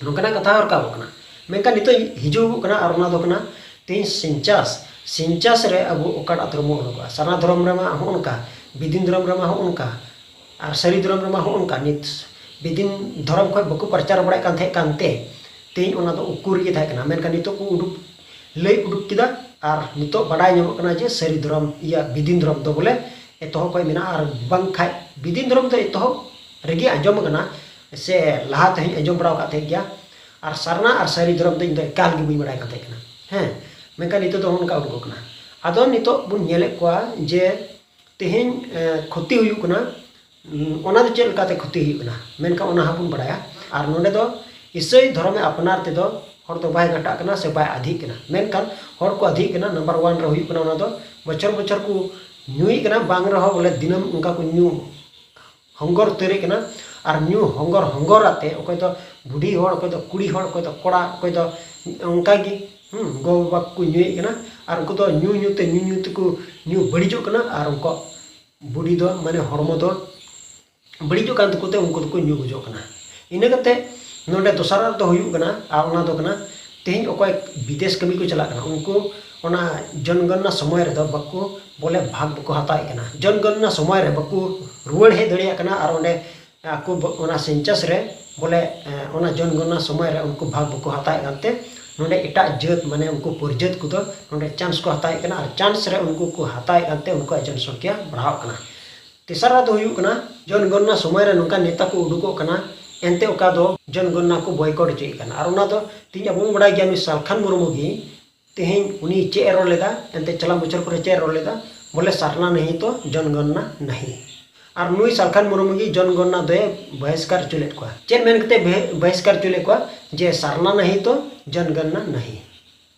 ᱱᱚᱝᱠᱟᱱᱟᱜ ᱠᱟᱛᱷᱟ ᱦᱚᱸ ᱨᱟᱠᱟᱵᱚᱜ ᱠᱟᱱᱟ᱾ ᱢᱮᱱᱠᱷᱟᱱ ᱱᱤᱛᱚᱜ ᱦᱤᱡᱩᱜᱚᱜ ᱠᱟᱱᱟ, ᱟᱨ ᱚᱱᱟ ᱫᱚ ᱠᱟᱱᱟ ᱛᱮᱦᱮᱧ ᱥᱮᱱᱥᱟᱥ᱾ ᱥᱮᱱᱥᱟᱥ ᱨᱮ ᱟᱵᱚ ᱚᱠᱟᱴᱟᱜ ᱫᱷᱚᱨᱚᱢ ᱵᱚᱱ ᱚᱞᱚᱜᱚᱜᱼᱟ? ᱥᱟᱨᱱᱟ ᱫᱷᱚᱨᱚᱢ ᱨᱮᱢᱟ ᱦᱚᱸᱜᱼᱚ ᱱᱚᱝᱠᱟ, ᱵᱤᱫᱤᱱ ᱫᱷᱚᱨᱚᱢ ᱨᱮᱢᱟ ᱦᱚᱸᱜᱼᱚ ᱱᱚᱝᱠᱟ, ᱟᱨ ᱥᱟᱹᱨᱤ ᱫᱷᱚᱨᱚᱢ ᱨᱮᱢᱟ ᱦᱚᱸᱜᱼᱚ ᱱᱚᱝᱠᱟ᱾ ᱱᱤᱛ ᱵᱤᱫᱤᱱ ᱫᱷᱚᱨᱚᱢ ᱠᱷᱚᱱ ᱵᱟᱠᱚ ᱯᱨᱚᱪᱟᱨ ᱵᱟᱲᱟᱭᱮᱫ ᱠᱟᱱ ᱛᱟᱦᱮᱸ ᱠᱟᱱᱛᱮ, ᱛᱮᱦᱮᱧ ᱚᱱᱟ ᱫᱚ ᱩᱠᱩ ᱨᱮᱜᱮ ᱛᱟᱦᱮᱸ ᱠᱟᱱᱟ᱾ ᱢᱮᱱᱠᱷᱟᱱ ᱱᱤᱛᱚᱜ ᱠᱚ ᱩᱰᱩᱠ, ᱞᱟᱹᱭ ᱩᱰᱩᱠ ᱠᱮᱫᱟ, ᱟᱨ ᱱᱤᱛᱚᱜ ᱵᱟᱰᱟᱭ ᱧᱟᱢᱚᱜ ᱠᱟᱱᱟ ᱡᱮ ᱥᱟᱹᱨᱤ ᱫᱷᱚᱨᱚᱢ, ᱤᱭᱟᱹ, ᱵᱤᱫᱤᱱ ᱫᱷᱚᱨᱚᱢ ᱫᱚ ᱵᱚᱞᱮ ᱮᱛᱚᱦᱚᱵ ᱠᱷᱚᱱ ᱢᱮᱱᱟᱜᱼᱟ, ᱟᱨ ᱵᱟᱝᱠᱷᱟᱡ ᱵᱤᱫᱤᱱ ᱫᱷᱚᱨᱚᱢ ᱫᱚ ᱮᱛᱚᱦᱚᱵ ᱨᱮᱜᱮ ᱟᱸᱡᱚᱢ ᱟᱠᱟᱱᱟ, ᱥᱮ ᱞᱟᱦᱟ ᱛᱮᱦᱚᱸᱧ ᱟᱸᱡᱚᱢ ᱵᱟᱲᱟ ᱟᱠᱟᱫ ᱛᱟᱦᱮᱸ ᱜᱮᱭᱟ᱾ ᱟᱨ ᱥᱟᱨᱱᱟ ᱟᱨ ᱥᱟᱹᱨᱤ ᱫᱷᱚᱨᱚᱢ ᱫᱚ ᱤᱧ ᱫᱚ ᱮᱠᱟᱞ ᱜᱮ ᱵᱟᱹᱧ ᱵᱟᱲᱟᱭ ᱠᱟᱱ ᱛᱟᱦᱮᱸ ᱠᱟᱱᱟ᱾ ᱦᱮᱸ, ᱢᱮᱱᱠᱷᱟᱱ ᱱᱤᱛᱚᱜ ᱫᱚ ᱚᱱᱠᱟ ᱩᱰᱩᱠᱚᱜ ᱠᱟᱱᱟ᱾ ᱟᱫᱚ ᱱᱤᱛᱚᱜ ᱵᱚᱱ ᱧᱮᱞᱮᱫ ᱠᱚᱣᱟ ᱡᱮ ᱛᱮᱦᱮᱧ, ᱮ, ᱠᱷᱚᱛᱤ ᱦᱩᱭᱩᱜ ᱠᱟᱱᱟ᱾ ᱩᱸ, ᱚᱱᱟ ᱫᱚ ᱪᱮᱫ ᱞᱮᱠᱟᱛᱮ ᱠᱷᱚᱛᱤ ᱦᱩᱭᱩᱜ ᱠᱟᱱᱟ, ᱢᱮᱱᱠᱷᱟᱱ ᱚᱱᱟ ᱦᱚᱸ ᱵᱚᱱ ᱵᱟᱲᱟᱭᱟ᱾ ᱟᱨ ᱱᱚᱰᱮ ᱫᱚ ᱤᱥᱟᱹᱭ ᱫᱷᱚᱨᱚᱢᱮ ᱟᱯᱱᱟᱨ ᱛᱮᱫᱚ ᱦᱚᱲ ᱫᱚ ᱵᱟᱭ ᱜᱷᱟᱴᱟᱜ ᱠᱟᱱᱟ ᱥᱮ ᱵᱟᱭ ᱟᱫᱷᱤᱜ ᱠᱟᱱᱟ, ᱢᱮᱱᱠᱷᱟᱱ ᱦᱚᱲ ᱠᱚ ᱟᱫᱷᱤᱜ ᱠᱟᱱᱟ᱾ ᱱᱟᱢᱵᱟᱨ ᱳᱣᱟᱱ ᱨᱮ ᱦᱩᱭᱩᱜ ᱠᱟᱱᱟ, ᱚᱱᱟ ᱫᱚ ᱵᱚᱪᱷᱚᱨ ᱵᱚᱪᱷᱚᱨ ᱠᱚ ᱧᱩᱭᱮᱫ ᱠᱟᱱᱟ, ᱵᱟᱝ ᱨᱮᱦᱚᱸ ᱵᱚᱞᱮ ᱫᱤᱱᱟᱹᱢ ᱚᱱᱠᱟ ᱠᱚ ᱧᱩ ᱦᱚᱸᱜᱚᱨ ᱩᱛᱟᱹᱨᱮᱫ ᱠᱟᱱᱟ᱾ ᱟᱨ ᱧᱩ ᱦᱚᱸᱜᱚᱨ ᱦᱚᱸᱜᱚᱨ ᱟᱛᱮ ᱚᱠᱚᱭ ᱫᱚ ᱵᱩᱰᱷᱤ ᱦᱚᱲ, ᱚᱠᱚᱭ ᱫᱚ ᱠᱩᱲᱤ ᱦᱚᱲ, ᱚᱠᱚᱭ ᱫᱚ ᱠᱚᱲᱟ, ᱚᱠᱚᱭ ᱫᱚ ᱚᱱᱠᱟ ᱜᱮ, ᱦᱩᱸ, ᱜᱚ ᱵᱟᱵᱟ ᱠᱚ ᱧᱩᱭᱮᱫ ᱠᱟᱱᱟ᱾ ᱟᱨ ᱩᱱᱠᱩ ᱫᱚ ᱧᱩ ᱧᱩ ᱛᱮ, ᱧᱩ ᱧᱩ ᱛᱮᱠᱚ ᱧᱩ ᱵᱟᱹᱲᱤᱡᱚᱜ ᱠᱟᱱᱟ᱾ ᱟᱨ ᱩᱱᱠᱩ ᱵᱚᱰᱤ ᱫᱚ, ᱢᱟᱱᱮ ᱦᱚᱲᱢᱚ ᱫᱚ ᱵᱟᱹᱲᱤᱡᱚᱜ ᱠᱟᱱ ᱛᱟᱠᱚ ᱛᱮ ᱩᱱᱠᱩ ᱫᱚᱠᱚ ᱧᱩ ᱜᱚᱡᱚᱜ ᱠᱟᱱᱟ᱾ ᱤᱱᱟᱹ ᱠᱟᱛᱮ ᱱᱚᱰᱮ ᱫᱚᱥᱟᱨᱟᱜ ᱫᱚ ᱦᱩᱭᱩᱜ ᱠᱟᱱᱟ, ᱟᱨ ᱚᱱᱟ ᱫᱚ ᱠᱟᱱᱟ, ᱛᱮᱦᱮᱧ ᱚᱠᱚᱭ ᱵᱤᱫᱮᱥ ᱠᱟᱹᱢᱤ ᱠᱚ ᱪᱟᱞᱟᱜ ᱠᱟᱱᱟ, ᱩᱱᱠᱩ ᱚᱱᱟ ᱡᱚᱱᱜᱚᱱᱱᱟ ᱥᱚᱢᱚᱭ ᱨᱮᱫᱚ ᱵᱟᱠᱚ, ᱵᱚᱞᱮ ᱵᱷᱟᱜᱽ ᱵᱟᱠᱚ ᱦᱟᱛᱟᱣᱮᱫ ᱠᱟᱱᱟ᱾ ᱡᱚᱱᱜᱚᱱᱱᱟ ᱥᱚᱢᱚᱭ ᱨᱮ ᱵᱟᱠᱚ ᱨᱩᱣᱟᱹᱲ ᱦᱮᱡ ᱫᱟᱲᱮᱭᱟᱜ ᱠᱟᱱᱟ᱾ ᱟᱨ ᱚᱸᱰᱮ ᱟᱠᱚ ᱵᱚ-, ᱚᱱᱟ census ᱨᱮ, ᱵᱚᱞᱮ, ᱮ, ᱚᱱᱟ ᱡᱚᱱᱜᱚᱱᱱᱟ ᱥᱚᱢᱚᱭ ᱨᱮ ᱩᱱᱠᱩ ᱵᱷᱟᱜᱽ ᱵᱟᱠᱚ ᱦᱟᱛᱟᱣᱮᱫ ᱠᱟᱱᱛᱮ ᱱᱚᱰᱮ ᱮᱴᱟᱜ ᱡᱟᱹᱛ, ᱢᱟᱱᱮ ᱩᱱᱠᱩ ᱯᱚᱨᱡᱟᱹᱛ ᱠᱚᱫᱚ ᱱᱚᱰᱮ chance ᱠᱚ ᱦᱟᱛᱟᱣᱮᱫ ᱠᱟᱱᱟ᱾ ᱟᱨ chance ᱨᱮ ᱩᱱᱠᱩ ᱠᱚ ᱦᱟᱛᱟᱣᱮᱫ ᱠᱟᱱᱛᱮ ᱩᱱᱠᱩᱣᱟᱜ ᱡᱚᱱᱥᱚᱝᱠᱷᱟ ᱵᱟᱲᱦᱟᱣ ᱠᱟᱱᱟ᱾ ᱛᱮᱥᱟᱨᱟᱜ ᱫᱚ ᱦᱩᱭᱩᱜ ᱠᱟᱱᱟ, ᱡᱚᱱᱜᱚᱱᱱᱟ ᱥᱚᱢᱚᱭ ᱨᱮ ᱱᱚᱝᱠᱟ ᱱᱮᱛᱟ ᱠᱚ ᱩᱰᱩᱠᱚᱜ ᱠᱟᱱᱟ, ᱮᱱᱛᱮ ᱚᱠᱟ ᱫᱚ ᱡᱚᱱᱜᱚᱱᱱᱟ ᱠᱚ boycott ᱦᱚᱪᱚᱭᱮᱫ ᱠᱟᱱᱟ᱾ ᱟᱨ ᱚᱱᱟ ᱫᱚ ᱛᱮᱦᱮᱧ ᱟᱵᱚ ᱵᱚᱱ ᱵᱟᱲᱟᱭ ᱜᱮᱭᱟ, ᱱᱩᱭ ᱥᱟᱞᱠᱷᱟᱱ ᱢᱩᱨᱢᱩ ᱜᱮ ᱛᱮᱦᱮᱧ ᱩᱱᱤ ᱪᱮᱫ ᱮ ᱨᱚᱲ ᱞᱮᱫᱟ, ᱮᱱᱛᱮ ᱪᱟᱞᱟᱣ ᱵᱚᱪᱷᱚᱨ ᱠᱚᱨᱮ ᱪᱮᱫ ᱮ ᱨᱚᱲ ᱞᱮᱫᱟ, ᱵᱚᱞᱮ ᱥᱟᱨᱱᱟ ᱱᱟᱦᱤ ᱛᱚ ᱡᱚᱱᱜᱚᱱᱱᱟ ᱱᱟᱦᱤ᱾ ᱟᱨ ᱱᱩᱭ ᱥᱟᱞᱠᱷᱟᱱ ᱢᱩᱨᱢᱩ ᱜᱮ ᱡᱚᱱᱜᱚᱱᱱᱟ ᱫᱚᱭ ᱵᱚᱦᱤᱥᱠᱟᱨ ᱦᱚᱪᱚ ᱞᱮᱫ ᱠᱚᱣᱟ᱾ ᱪᱮᱫ ᱢᱮᱱ ᱠᱟᱛᱮ ᱵᱮ-, ᱵᱚᱦᱤᱥᱠᱟᱨ ᱦᱚᱪᱚ ᱞᱮᱫ ᱠᱚᱣᱟ? ᱡᱮ ᱥᱟᱨᱱᱟ ᱱᱟᱦᱤ ᱛᱚ ᱡᱚᱱᱜᱚᱱᱱᱟ ᱱᱟᱦᱤ᱾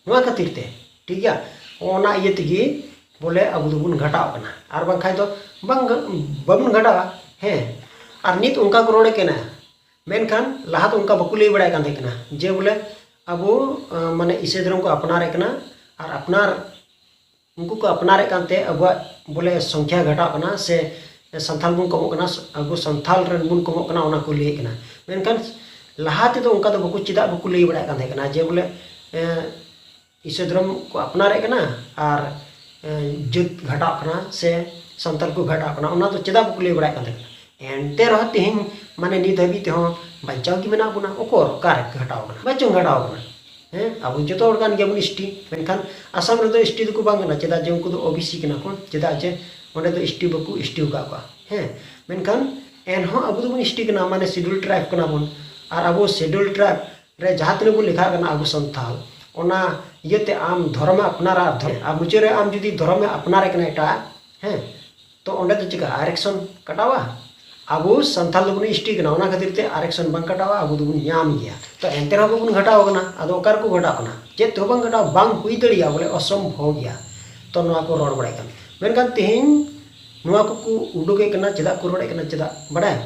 ᱱᱚᱣᱟ ᱠᱷᱟᱹᱛᱤᱨ ᱛᱮ, ᱴᱷᱤᱠ ᱜᱮᱭᱟ, ᱚᱱᱟ ᱤᱭᱟᱹ ᱛᱮᱜᱮ ᱵᱚᱞᱮ ᱟᱵᱚ ᱫᱚᱵᱚᱱ ᱜᱷᱟᱴᱟᱣ ᱠᱟᱱᱟ, ᱟᱨ ᱵᱟᱝᱠᱷᱟᱡ ᱫᱚ ᱵᱟᱝ, ᱵᱟᱵᱚᱱ ᱜᱷᱟᱴᱟᱣᱟ᱾ ᱦᱮᱸ, ᱟᱨ ᱱᱤᱛ ᱚᱱᱠᱟ ᱠᱚ ᱨᱚᱲᱮ ᱠᱟᱱᱟ, ᱢᱮᱱᱠᱷᱟᱱ ᱞᱟᱦᱟ ᱫᱚ ᱚᱱᱠᱟ ᱵᱟᱠᱚ ᱞᱟᱹᱭ ᱵᱟᱲᱟᱭᱮᱫ ᱠᱟᱱ ᱛᱟᱦᱮᱸ ᱠᱟᱱᱟ ᱡᱮ ᱵᱚᱞᱮ ᱟᱵᱚ, ᱟᱸ, ᱢᱟᱱᱮ ᱤᱥᱟᱹᱭ ᱫᱷᱚᱨᱚᱢ ᱠᱚ ᱟᱯᱱᱟᱨᱮᱫ ᱠᱟᱱᱟ, ᱟᱨ ᱟᱯᱱᱟᱨ, ᱩᱱᱠᱩ ᱠᱚ ᱟᱯᱱᱟᱨᱮᱫ ᱠᱟᱱᱛᱮ ᱟᱵᱚᱣᱟᱜ ᱵᱚᱞᱮ ᱥᱚᱝᱠᱷᱭᱟ ᱜᱷᱟᱴᱟᱜ ᱠᱟᱱᱟ ᱥᱮ ᱥᱟᱱᱛᱟᱞ ᱵᱚᱱ ᱠᱚᱢᱚᱜ ᱠᱟᱱᱟ, ᱟᱵᱚ ᱥᱟᱱᱛᱟᱞ ᱨᱮᱱ ᱵᱚᱱ ᱠᱚᱢᱚᱜ ᱠᱟᱱᱟ, ᱚᱱᱟ ᱠᱚ ᱞᱟᱹᱭᱮᱫ ᱠᱟᱱᱟ᱾ ᱢᱮᱱᱠᱷᱟᱱ ᱞᱟᱦᱟ ᱛᱮᱫᱚ ᱚᱱᱠᱟ ᱫᱚ ᱵᱟᱠᱚ, ᱪᱮᱫᱟᱜ ᱵᱟᱠᱚ ᱞᱟᱹᱭ ᱵᱟᱲᱟᱭᱮᱫ ᱠᱟᱱ ᱛᱟᱦᱮᱸ ᱠᱟᱱᱟ ᱡᱮ ᱵᱚᱞᱮ, ᱮᱸ, ᱤᱥᱟᱹᱭ ᱫᱷᱚᱨᱚᱢ ᱠᱚ ᱟᱯᱱᱟᱨᱮᱫ ᱠᱟᱱᱟ ᱟᱨ, ᱮ, ᱡᱟᱹᱛ ᱜᱷᱟᱴᱟᱜ ᱠᱟᱱᱟ ᱥᱮ ᱥᱟᱱᱛᱟᱲ ᱠᱚ ᱜᱷᱟᱴᱟᱜ ᱠᱟᱱᱟ, ᱚᱱᱟ ᱫᱚ ᱪᱮᱫᱟᱜ ᱵᱟᱠᱚ ᱞᱟᱹᱭ ᱵᱟᱲᱟᱭᱮᱫ ᱠᱟᱱ ᱛᱟᱦᱮᱸ ᱠᱟᱱᱟ? ᱮᱱᱛᱮ ᱨᱮᱦᱚᱸ ᱛᱮᱦᱮᱧ, ᱢᱟᱱᱮ, ᱱᱤᱛ ᱦᱟᱹᱵᱤᱡ ᱛᱮᱦᱚᱸ ᱵᱟᱧᱪᱟᱣ ᱜᱮ ᱢᱮᱱᱟᱜ ᱵᱚᱱᱟ᱾ ᱚᱠᱚᱨ, ᱚᱠᱟᱨᱮ ᱜᱷᱟᱴᱟᱣ ᱠᱟᱱᱟ? ᱵᱟᱪᱚᱝ ᱜᱷᱟᱴᱟᱣ ᱠᱟᱱᱟ᱾ ᱦᱮᱸ, ᱟᱵᱚ ᱡᱚᱛᱚ ᱦᱚᱲ ᱠᱟᱱ ᱜᱮᱭᱟᱵᱚᱱ ᱮᱥ ᱴᱤ, ᱢᱮᱱᱠᱷᱟᱱ ᱟᱥᱟᱢ ᱨᱮᱫᱚ ᱮᱥ ᱴᱤ ᱫᱚᱠᱚ ᱵᱟᱝ ᱠᱟᱱᱟ᱾ ᱪᱮᱫᱟᱜ ᱡᱮ ᱩᱱᱠᱩ ᱫᱚ ᱳ ᱵᱤ ᱥᱤ ᱠᱟᱱᱟ ᱠᱚ, ᱪᱮᱫᱟᱜ ᱡᱮ ᱚᱸᱰᱮ ᱫᱚ ᱮᱥ ᱴᱤ ᱵᱟᱠᱚ ᱮᱥ ᱴᱤ ᱟᱠᱟᱫ ᱠᱚᱣᱟ᱾ ᱦᱮᱸ, ᱢᱮᱱᱠᱷᱟᱱ ᱮᱱᱦᱚᱸ ᱟᱵᱚ ᱫᱚᱵᱚᱱ ᱮᱥ ᱴᱤ ᱠᱟᱱᱟ, ᱢᱟᱱᱮ ᱥᱤᱰᱩᱞ ᱴᱨᱟᱭᱤᱵᱽ ᱠᱟᱱᱟ ᱵᱚᱱ᱾ ᱟᱨ ᱟᱵᱚ ᱥᱤᱰᱩᱞ ᱴᱨᱟᱭᱤᱵᱽ ᱨᱮ ᱡᱟᱦᱟᱸ ᱛᱤᱱᱟᱹᱜ ᱵᱚᱱ ᱞᱮᱠᱷᱟᱜ ᱠᱟᱱᱟ ᱟᱵᱚ ᱥᱟᱱᱛᱟᱞ, ᱚᱱᱟ ᱤᱭᱟᱹᱛᱮ ᱟᱢ ᱫᱷᱚᱨᱚᱢᱮ ᱟᱯᱱᱟᱨᱟ, ᱟᱨ ᱫᱷᱚᱨᱚᱢ, ᱟᱨ ᱢᱩᱪᱟᱹᱫ ᱨᱮ ᱟᱢ ᱡᱩᱫᱤ ᱫᱷᱚᱨᱚᱢᱮ ᱟᱯᱱᱟᱨᱮ ᱠᱟᱱᱟ ᱮᱴᱟᱜ, ᱦᱮᱸ, ᱛᱚ ᱚᱸᱰᱮ ᱫᱚ ᱪᱤᱠᱟ ᱟᱨᱮᱠᱥᱚᱱ ᱠᱟᱴᱟᱣᱟ? ᱟᱵᱚ ᱥᱟᱱᱛᱟᱞ ᱫᱚᱵᱚᱱ ᱮᱥ ᱴᱤ ᱠᱟᱱᱟ, ᱚᱱᱟ ᱠᱷᱟᱹᱛᱤᱨ ᱛᱮ ᱟᱨᱮᱠᱥᱚᱱ ᱵᱟᱝ ᱠᱟᱴᱟᱣᱟ, ᱟᱵᱚ ᱫᱚᱵᱚᱱ ᱧᱟᱢ ᱜᱮᱭᱟ᱾ ᱛᱚ ᱮᱱᱛᱮ ᱨᱮᱦᱚᱸ ᱵᱟᱵᱚᱱ ᱜᱷᱟᱴᱟᱣ ᱠᱟᱱᱟ᱾ ᱟᱫᱚ ᱚᱠᱟ ᱨᱮᱠᱚ ᱜᱷᱟᱴᱟᱣ ᱠᱟᱱᱟ? ᱪᱮᱫ ᱛᱮᱦᱚᱸ ᱵᱟᱝ ᱜᱷᱟᱴᱟᱣ, ᱵᱟᱝ ᱦᱩᱭ ᱫᱟᱲᱮᱭᱟᱜᱼᱟ, ᱵᱚᱞᱮ ᱚᱥᱚᱢᱵᱷᱚᱵ ᱜᱮᱭᱟ᱾ ᱛᱚ ᱱᱚᱣᱟ ᱠᱚ ᱨᱚᱲ ᱵᱟᱲᱟᱭ ᱠᱟᱱᱟ᱾ ᱢᱮᱱᱠᱷᱟᱱ ᱛᱮᱦᱮᱧ ᱱᱚᱣᱟ ᱠᱚᱠᱚ ᱩᱰᱩᱠᱮᱫ ᱠᱟᱱᱟ, ᱪᱮᱫᱟᱜ ᱠᱚ ᱨᱚᱲᱮᱫ ᱠᱟᱱᱟ, ᱪᱮᱫᱟᱜ ᱵᱟᱲᱟᱭ?